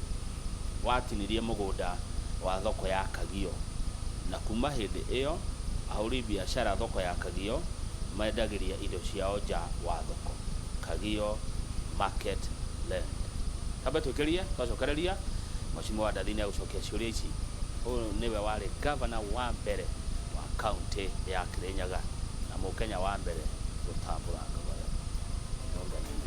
watinirie mũgũnda wa thoko ya Kagio, na kuma hĩndĩ ĩyo ahũri biacara thoko ya Kagio mendagĩria indo ciao nja wa thoko, Kagio Market Land. Tambe twĩkĩrie, twacokereria Mheshimiwa Ndathi nĩ agũcokia ciũria ici. Ũyũ nĩwe warĩ governor wa mbere wa kaunti ya Kirinyaga na Mũkenya wa mbere gũtambũranga goyo. Nĩũngenia.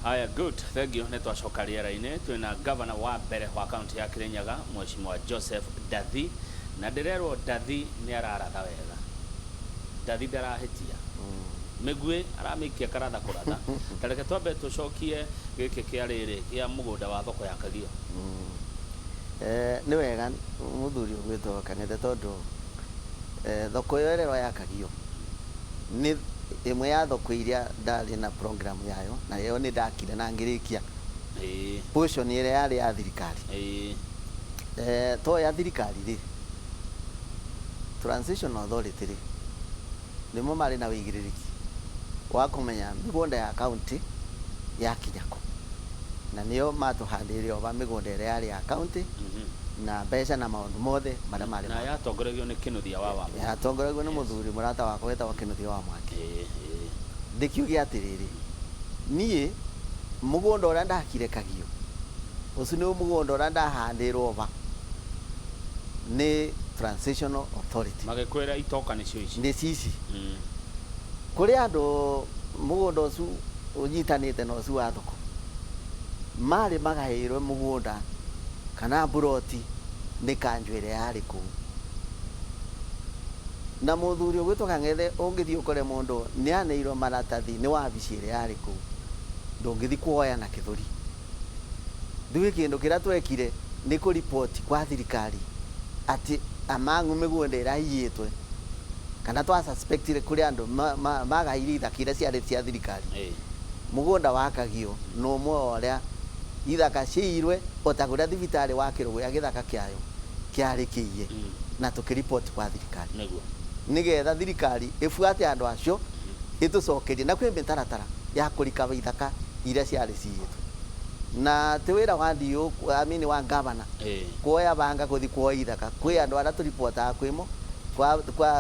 Haya, good. Thank you. Nĩ twacoka rĩera-inĩ, twĩna governor wa mbere wa kaunti ya Kirinyaga, Mheshimiwa Joseph Ndathi, na ndĩrerwo Ndathi nĩ araratha wega. Ndathi ndarahĩtia. Mĩguĩ aramĩikia karatha kũratha. Ta reke twambe tũcokie gĩkĩ kĩa rĩrĩ kĩa mũgũnda wa thoko ya Kagio. Nĩ wega mũthuri ũgwĩtwo Kang'ethe, tondũ thoko ĩyo ĩrerwo ya Kagio nĩ ĩmwe ya thoko iria ndarĩ na program yayo, na ĩyo nĩ ndakire na ngĩrĩkia portion ĩrĩa yarĩ ya thirikari. To ya thirikari rĩ, Transitional Authority rĩ, nĩmo marĩ na wĩigĩrĩrĩki wa kũmenya mĩgũnda ya county yakinya kũ, na nĩo matũhandĩire ova mĩgũnda ĩrĩa yarĩ ya county na mbeca na maũndũ mothe marĩa marĩ. Na yatongoragio nĩ Kĩnuthia wa Wamwaki. Yatongoragio nĩ mũthuri mũrata wakwa wetagwo Kĩnuthia wa Mwaki. Ndĩkiuge atĩrĩrĩ, niĩ mũgũnda ũrĩa ndakire Kagio ũcio nĩ mũgũnda ũrĩa ndahandĩrwo ova nĩ Transitional Authority. Magĩkwĩra itoka nĩcio ici. Nĩ cici. Kũrĩ andũ mũgũnda ũcio ũnyitanĩte na ũcio wa thoko marĩ magaĩirwo mũgũnda kana mburoti nĩ kanjũ ĩrĩa yarĩ kũu, na mũthuri ũgwĩtwo Kang'ethe, ũngĩthiĩ ũkore mũndũ nĩ aneirwo maratathi nĩ wabici ĩrĩa yarĩ kũu, ndũngĩthiĩ kuoya na kĩthũri. Ithuĩ kĩndũ kĩrĩa twekire nĩ kũripoti kwa thirikari atĩ amang'u mĩgũnda ĩrĩa ĩiyĩtwe, kana twa suspectire kũrĩ andũ magaire ithaka iria ciarĩ cia thirikari. Mũgũnda wa Kagio nĩ ũmwe wa ũrĩa ithaka ciairwe, o ta kũrĩa thibitarĩ wa Kĩrũgũya gĩthaka kĩayo kĩarĩ kĩiye, na tũkĩripoti kwa thirikari nĩgetha thirikari ĩbuate andũ acio, ĩtũcokerie, na kwĩ mĩtaratara ya kũrikaba ithaka iria ciarĩ ciyĩtwe. Na ti wĩra wa DO, I mean wa governor, kuoya banga gũthiĩ kuoya ithaka. Kwĩ andũ arĩa tũripotaga kwĩmo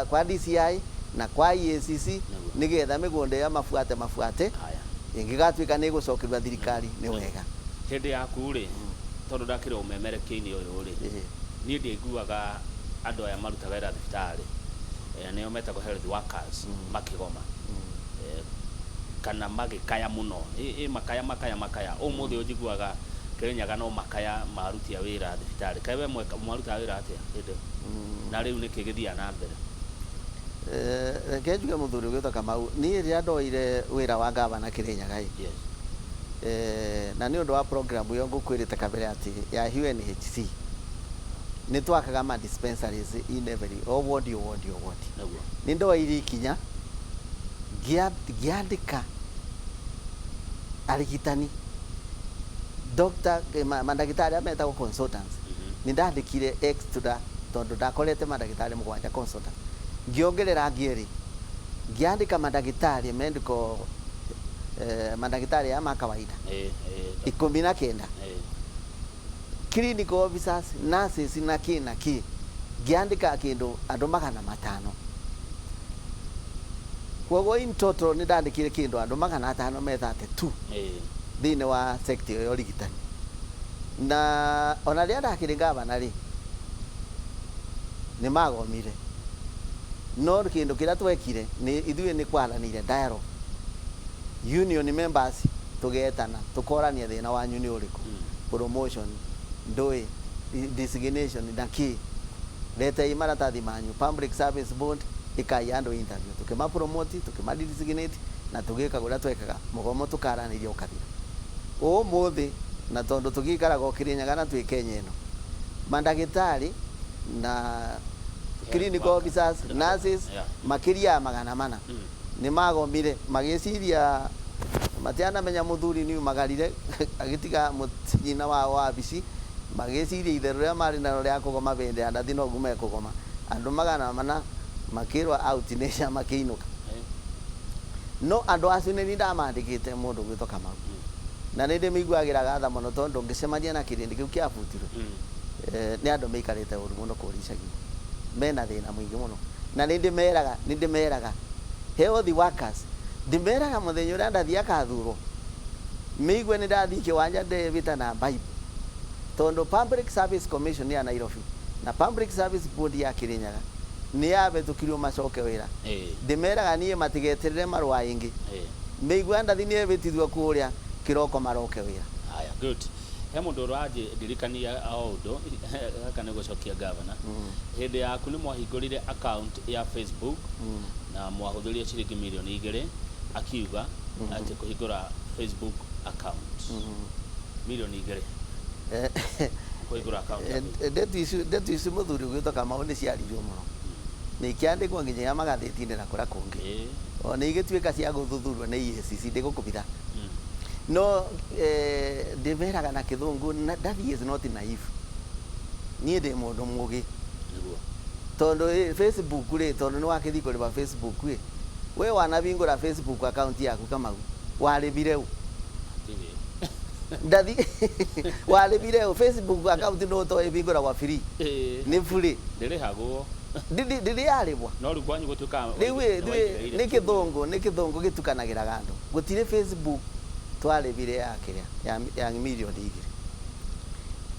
kwa DCI na kwa EACC nĩgetha mĩgũnda ĩyo mabuate mabuate. Ĩngĩgatuĩka nĩ ĩgũcokeria thirikari, nĩ wega. Hĩndĩ yaku rĩ, tondũ ndakĩrĩ ũmemerekia-inĩ ũyũ rĩ, niĩ ndiaiguaga andũ aya marutaga wĩra thibitarĩ, nĩo metagwo health workers, makĩgoma kana magĩkaya mũno. Ĩ makaya makaya makaya ũmũthĩ ũnjiguaga Kĩrĩnyaga no makaya marutia wĩra thibitarĩ. Kaĩ we mwarutaga wĩra atĩa hĩndĩ ĩyo? Na rĩu nĩkĩ gĩthiaga na mbere? Reke njuge, mũthuri ũgwĩtwo Kamau, niĩ rĩrĩa ndoire wĩra wa gavana Kĩrĩnyaga ĩ, na nĩ ũndũ wa program ĩyo ngũkwĩrĩte kabere atĩ ya UNHC, nĩ twakaga ma dispensaries in every o ward, o ward, o ward. Nĩ ndoire ikinya ngĩandĩka arigitani, doctor, mandagĩtarĩ arĩa metagwo consultants. Nĩ ndandĩkire extra, tondũ ndakorete mandagĩtarĩ 7 consultant, ngĩongerera angĩ erĩ, ngĩandĩka mandagĩtarĩ medical, mandagĩtarĩ aya ma kawaida 19, clinical officers, nurses na kĩ na kĩ, ngĩandĩka kĩndũ andũ 500. Koguo in total nĩ ndandĩkire kĩndũ andũ 532 thĩinĩ wa sector ĩyo ya ũrigitani. Na ona rĩrĩa ndakĩrĩ gavana rĩ, nĩ magomire, no kĩndũ kĩrĩa twekire nĩ ithuĩ nĩ kwaranĩire dialogue, union members tũgetana, tũkorania thĩna wanyu nĩ ũrĩkũ, promotion ndũĩ, designation na kĩ, retei maratathi manyu Public Service Board. Ĩkai andũ interview, tũkĩma promote, tũkĩma designate na tũgĩka ũrĩa twekaga mũgomo, tũkaranĩria ũkathira ũmũthĩ. Na tondũ tũgĩikaraga o Kĩrĩnyaga na twĩ Kenya ĩno, mandagĩtarĩ na clinical officers, nurses makĩria ya 400 nĩ magomire, magĩciria matianamenya mũthuri nĩ umagarire agĩtiga nyina wao wabici, magĩciria itherũ rĩrĩa marĩ naro rĩa kũgoma hĩndĩ ya Ndathi noguo mekũgoma. Andũ 400 makĩrwo out nĩ makĩinũka. No andũ acio nĩ ndamandĩkĩte mũndũ gwĩtwo Kamau, na nĩ ndĩmĩiguagĩra tha mũno tondũ ngĩcemania na kĩrĩndĩ kĩu kĩabutirwo, nĩ andũ maikarĩte ũru mũno kũrĩa icagi, mena thĩna mũingĩ mũno. Na nĩ ndĩmeraga health workers, ndĩmeraga mũthenya ũrĩa Ndathi akathurwo, mĩigue nĩ ndathiĩ kĩwanja ndebĩta na Bible, tondũ Public Service Commission ya Nairobi na Public Service Board ya Kirinyaga nĩ yabetũkirio macoke wĩra. Ndĩmeraga niĩ matigeterere marũa ĩngĩ, mĩigua Ndathi nĩ ebĩtithio kũrĩa kĩroko maroke wĩra. Haya, good. He mũndũ ũrandirikania o ũndũ gaka nĩ gũcokia gavana. Hĩndĩ yaku nĩ mwahingũrire account ya Facebook na mwahũthĩrire ciringi 2 mirioni, akiuga atĩ kũhingũra Facebook account 2 mirioni kũhingũra account ya Facebook. Ndeto ici mũthuri ũgwĩtwo Kamau nĩ ciaririo mũno, nĩ ikĩandĩkwo nginya ya magathĩti-inĩ na kũrĩa kũngĩ. O nĩ igĩtuĩka cia gũthuthurio nĩ EACC, ndĩgũkũbitha. No ndĩmeraga na kĩthũngũ Ndathi is not naive, niĩ ndĩ mũndũ mũgĩ. Tondũ Facebook rĩ, tondũ nĩ wakĩthiĩ kũrĩba Facebook ĩ, we wanabingũra Facebook account yaku Kamau, warĩbire ũ? Hatirĩ. Ndathi, warĩbire ũ Facebook account? No to ĩbingũragwa free? Nĩ free. Ndĩrĩhagwo. Ndĩrĩ yarĩbwa. No rĩu kwanyu gũtuĩkaga rĩu ĩ, nĩ kĩthũngũ gĩtukanagĩraga andũ. Gũtirĩ Facebook twarĩbire ya kĩrĩa ya 2 mirioni,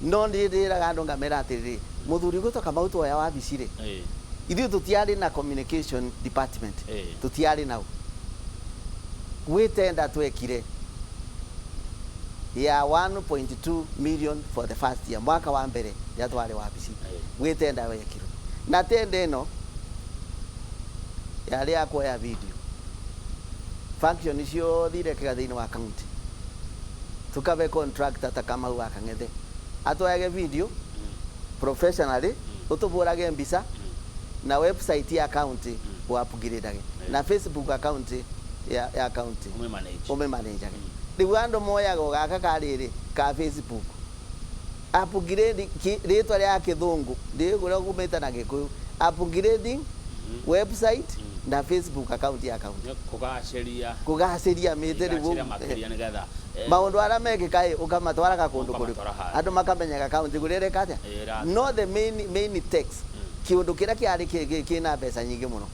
no nĩ ndĩraga andũ ngamera atĩrĩrĩ, mũthuri gwĩtwo Kamau tuoya wabici rĩ, ithuĩ tũtiarĩ na communication department. Tũtiarĩ nao. Gwĩ tenda twekire ya 1.2 million for the first year, mwaka wa mbere rĩrĩa twarĩ wabici. Gwĩ tenda wekirwo, na tenda ĩno yarĩ ya kuoya video function ciothe irekĩka thĩinĩ wa county, tukabe contractor ta Kamau wa Kang'ethe atwayage video professionally, utubũrage mbica, na website ya county upgradage, na Facebook account ya county ũmĩmanage. Ũmĩmanage. Rĩu andũ moyaga o gaka karĩrĩ ka Facebook upgrade rĩtwa rĩa kĩthũngũ rĩgũrĩa gũmĩta na gĩkũyũ, upgrading website na Facebook account ya county. Nĩ kũgacĩria. Kũgacĩria mĩte rĩu. Kũgacĩria makĩria nĩgetha maũndũ arĩa mekĩka ĩ, ũkamatwaraga kũndũ kũrĩkũ? Ũkamatwara harĩa. Andũ makamenyaga county kũrĩa ĩreka atĩa. Ĩrathiĩ. No the main text, kĩũndũ kĩrĩa kĩarĩ kĩna mbeca nyingĩ mũno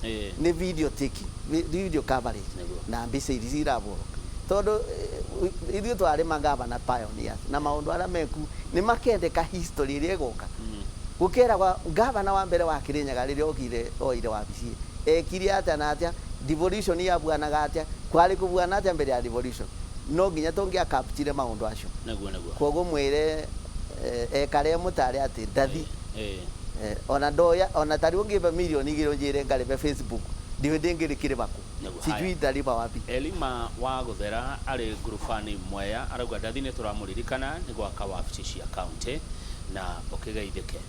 nĩ video taking, video coverage na mbica iria cirabũrwo, tondũ ithuĩ twarĩ magavana pioneers, na maũndũ arĩa meku nĩ makendeka history ĩrĩa ĩgoka gũkeragwa gavana wa mbere wa Kĩrĩnyaga rĩrĩa okire oire wabici ekire atĩa na atĩa, devolution yabuanaga atĩa, kwarĩ kũbuana atĩa mbere ya devolution. No nginya tũngĩa capture maũndũ acio. nĩguo nĩguo Koguo mwĩre ekare mũtare atĩ Ndathi ona ndoya ona tarĩu ũngĩmbe 2 mirioni ũnjĩre ngarĩbe Facebook, ndiũĩ ndĩngĩrĩkĩrĩba kũ. Sijui ndariba wapi. Elima wa Gũthera arĩ ngurubani Mwea arauga Ndathi nĩ tũramũririkana nĩ gwaka wabici cia county na ũkĩgeithĩke.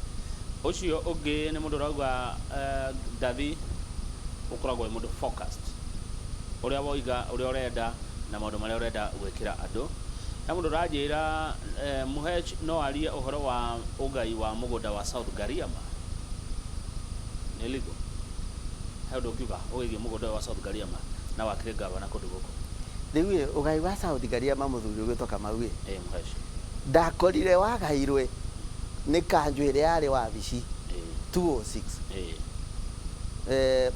Ũcio ũngĩ nĩ mũndũ ũrauga Ndathi ũkoragwo wĩ mũndũ focused, ũrĩa woiga, ũrĩa ũrenda na maũndũ marĩa ũrenda gwĩkĩra andũ. Na mũndũ ũranjĩra Muhech no arie ũhoro wa ũgai wa mũgũnda wa South Gariama nĩ legal. He ũndũ ũngiuga ũgĩgiĩ mũgũnda ũyũ wa South Gariama na wakĩrĩ gavana kũndũ gũkũ? Rĩu ĩ, ũgai wa South Gariama, mũthuri ũgwĩtwo Kamau ĩ, Muhech. Ndakorire wagairwe nĩ kanjũ ĩrĩa yarĩ wabici 206.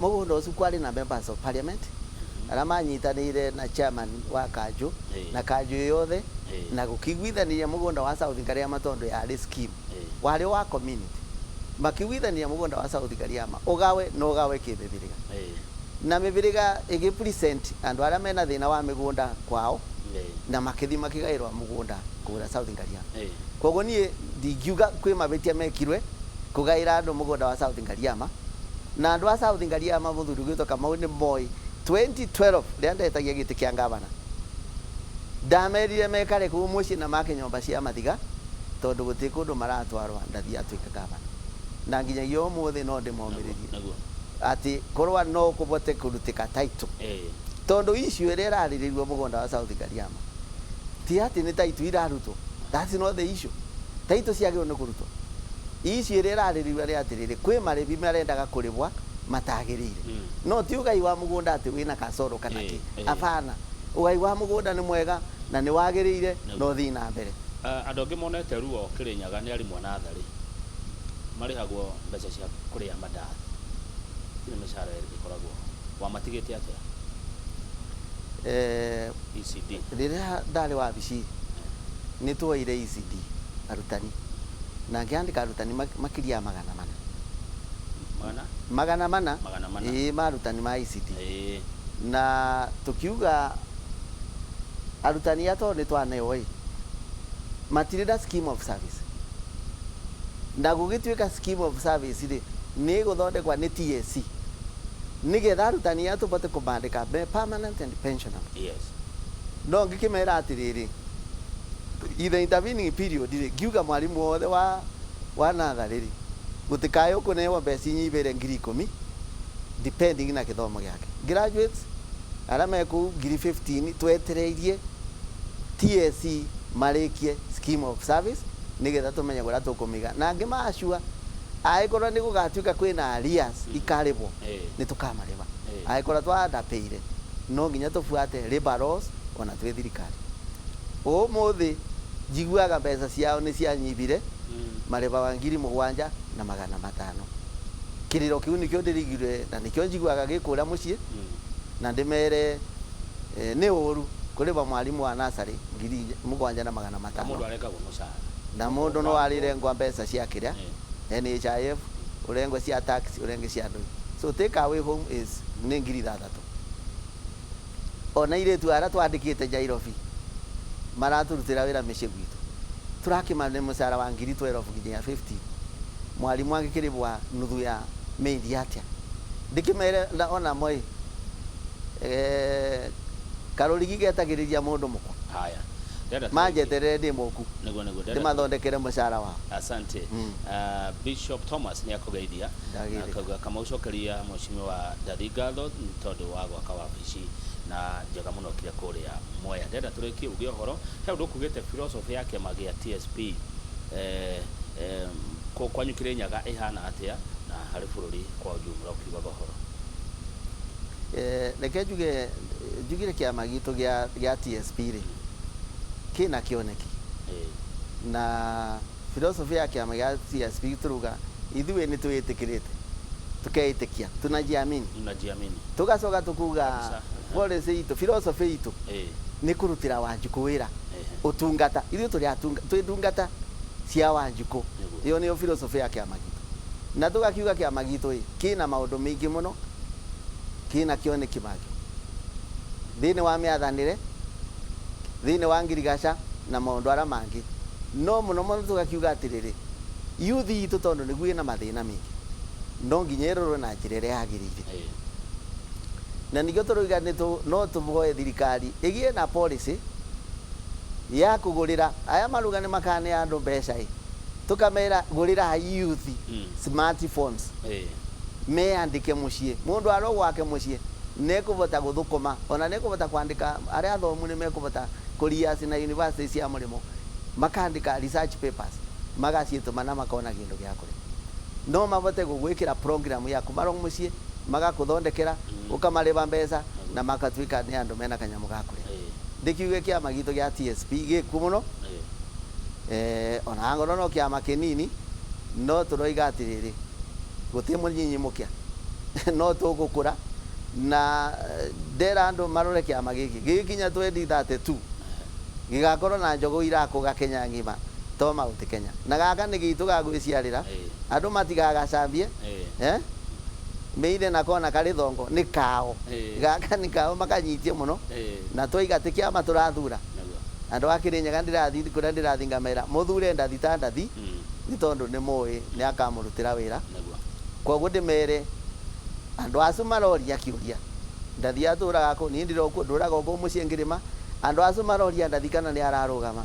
Mũgũnda ũcio kwarĩ na members of parliament arĩa manyitanĩire na chairman wa kanjũ na kanjũ yothe na gũkĩiguithania mũgũnda wa South Gariama, tondũ yarĩ scheme warĩ wa community, makĩiguithania mũgũnda wa South Gariama ũgawe na ũgawe kĩmĩbĩrĩga na mĩbĩrĩga ĩgĩ present andũ arĩa mena thĩna wa mĩgũnda kwao na makĩthi makĩgaĩrwo mũgũnda kũrĩa South Gariama. Koguo niĩ ndingiuga kwĩ mavĩtia mekirwe kũgaĩra andũ mũgũnda wa South Gariama. Na andũ a South Ngariama mũthuri ũgwĩtwo Kamau nĩ moĩ 2012 rĩrĩa ndetagia gĩtĩ kĩa ngavana, ndamerire mekare kũu mũciĩ na make nyũmba cia mathiga tondũ gũtirĩ kũndũ maratwarwa ndathi atuĩka gavana, na nginyagia ũmũthĩ no ndĩmomĩrĩrie atĩ korwa no kũbote kũrutĩka title, tondũ issue ĩrĩa ĩrarĩrĩrio mũgũnda wa South Ngariama ti atĩ nĩ title irarutwo. That's not the issue. Title ciagĩrĩirwo nĩ kũrutwo. Issue ĩrĩa ĩrarĩrĩrio nĩ atĩrĩrĩ, kwĩ marĩbi marendaga kũrĩbwa matagĩrĩire, no ti ũgai wa mũgũnda atĩ wĩna kasoro kana kĩ. Abana, ũgai wa mũgũnda nĩ mwega na nĩ wagĩrĩire na ũthiĩ na mbere. Andũ angĩ monete ruo Kĩrĩnyaga nĩ arimũ a natharĩ marĩhagwo mbeca cia kũrĩa mandathi, nĩ mĩcara ĩkoragwo wamatigĩte atĩa? ECD. Rĩrĩa ndarĩ wabici nĩ tuoire ECD arutani na ngĩandĩka arutani makĩria ya 400. Magana? 400. 400. Ĩĩ, ma arutani ma ECD. Na tukiuga arutani aya tondũ nĩ twaneo ĩ matirĩ na scheme of service, na gũgĩtuĩka scheme of service rĩ nĩ ĩgũthondekwa nĩ TSC nĩgetha arutani aya tũbote kũmandĩka me permanent and pensionable. No ngĩkĩmera atĩrĩrĩ, in the intervening period rĩ, ngiuga mwarimũ wothe wa natharĩ rĩ gũtikae ũkũnewa mbeca inyihĩire 10,000 depending na gĩthomo gĩake. Graduates arĩa me kũu 15,000, twetereirie TSC marĩkie scheme of service nĩgetha tũmenye kũrĩa tũkũmĩiga, na ngĩmacua angĩkorwo nĩ gũgatuĩka kwĩna arrears ikarĩbwo, nĩ tũkamarĩba. Angĩkorwo twa underpayire, no nginya tũbuate labor laws ona twĩ thirikari. Ũmũthĩ njiguaga mbeca ciao nĩ cianyibire, marĩbaga 7,500. Kĩrĩro kĩu nĩkĩo ndĩrigire na nĩkĩo njiguaga gĩkũrĩa mũciĩ, na ndĩmere nĩ ũru kũrĩba mwarimũ wa nursery 7,500 Na mũndũ arengagwo mũcara. Na mũndũ no arĩrengwa mbeca cia kĩrĩa NHIF, ũrengwe cia tax, ũrenge cia ndũi, so take away home is nĩ 6,000. Ona irĩtu arĩa twandĩkĩte Nairobi maratũrutĩra wĩra mĩciĩ gwitũ tũrakĩmane mũcara wa 12,000 nginya 15. Mwarimũ angĩkĩrĩbwa nuthu ya mĩindi atĩa? Ndĩkĩmere ona moi karũrigi getagĩrĩria mũndũ mũkwa. Haya. Ndĩrenda tũrĩkie. Manjeterere ndĩ mũku Nĩguo nĩguo ndĩrenda ndĩmathondekere mũcara wao. Asante. Bishop Thomas nĩ akũgeithia. Ndagĩrĩka. Akauga kamaucokeria mheshimiwa Ndathi ngatho nĩ tondũ wa gwaka wabici na njega mũno kire kũrĩa Mwea. Ndĩrenda tũrĩkie uge ũhoro he ũndũ ũkugĩte philosophy ya kĩama gĩa TSP kwanyu Kĩrĩnyaga ĩhana atĩa na harĩ bũrũri kwa ujumla ũkiugaga ũhoro? Reke njuge njugire kĩama gitũ gĩa TSP rĩ kĩna kĩoneki, na philosophy ya kĩama gĩa TSP tũruga ithuĩ nĩ twĩtĩkĩrĩte tukeĩtĩkia, tunajiamini. Unajiamini. Tugacoka tukuga Kabisa. Policy itũ, philosophy itũ nĩ kũrutĩra Wanjikũ wĩra, ũtungata. Ithuĩ tũrĩ atunga, twĩ ndungata cia Wanjikũ. Ĩyo nĩyo philosophy ya kĩama gitũ, na tũgakiuga kĩama gitũ ĩ kĩna maũndũ maingĩ mũno, kĩna kĩoneki makĩo thĩinĩ wa mĩathanĩre, thĩinĩ wa ngirigaca na maũndũ arĩa mangĩ. No mũno mũno tũgakiuga atĩrĩrĩ, youth itũ tondũ nĩguo ĩna mathĩna maingĩ, no nginya ĩrorwo na njĩra ĩrĩa yagĩrĩire. Na nĩkĩo tũrauga no tũhoe thirikari ĩgĩe na policy ya kũgũrĩra aya maruga nĩ makane andũ mbeca ĩ, tũkamera gũrĩra youth smartphones, meandĩke mũciĩ. Mũndũ arĩ gwake mũciĩ nĩekũbota gũthũkũma, ona nĩekũbota kwandĩka. Arĩa athomu nĩ mekũbota kũriaci na university cia mũrĩmo, makandĩka research papers, magaciĩtũma na makona kĩndũ gĩa kũrĩa. No mabote gũgwĩkĩra program ya kumarwo mũciĩ, magakũthondekera, ũkamarĩba mbeca na makatuĩka nĩ andũ mena kanyamũ ga kũrĩa. Ndĩkiuge kĩama gitũ gĩa TSP gĩkuo mũno. Ona angorwo no kĩama kĩnini, no tũroiga atĩrĩrĩ, gũtirĩ mũnyinyi mũkĩa, no tũgũkũra. Na ndera andũ marore kĩama gĩkĩ gĩgĩkinya 2032 gĩgakorwo na njogũ irakũga Kenya ng'ima to Mount Kenya, na gaka nĩ gitũ ga gwĩciarĩra. Andũ matigagacambie. Meire na kona karĩ thongo nĩ kao. Gaka nĩ kao, makanyitie mũno. Na twaiga ti kĩama tũrathura. Andũ a Kĩrĩnyaga, ndĩrathiĩ kũrĩa ndĩrathiĩ ngamera mũthure Ndathi ta Ndathi, nĩ tondũ nĩ mũĩ nĩ akamũrutĩra wĩra. Koguo ndĩmere Andũ acio maroria kĩũria Ndathi atũraga kũ niĩ ndirokwo ndũraga o kũu mũciĩ ngĩrĩma. Andũ acio maroria Ndathi kana nĩ ararũgama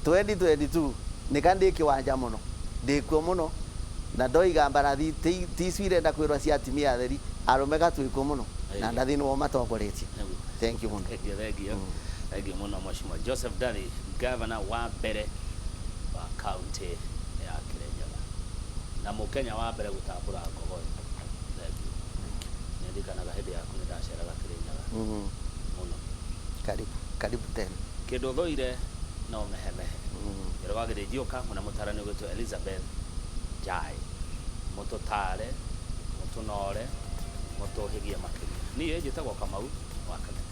2022 nĩka ndĩ kĩwanja mũno ndĩkuo mũno na ndoiga mbarathi ti icio irenda kwĩrwo cia atumia atheri arũme gatwĩkuo mũno na Ndathi nĩo matongoretie. Thank you mũno. Thank you, thank you. Thank you mũno Mheshimiwa Joseph Ndathi, governor wa mbere wa county ya Kirinyaga na mũkenya wa mbere gũtambũra ngogoyo. Thank you. Nĩ ndirikanaga hĩndĩ yaku nĩ ndaceraga Kirinyaga mũno. Karibu, karibu tena. Kĩndũ thũire no mehemehe. Njoro wa Gĩthĩnjiũka mwena mũtarani ũgwĩtwo Elizabeth Njai. Mũtũtare, mũtũnore, mũtũhĩgie makĩria. Niĩ njĩtagwo Kamau wa Kameme.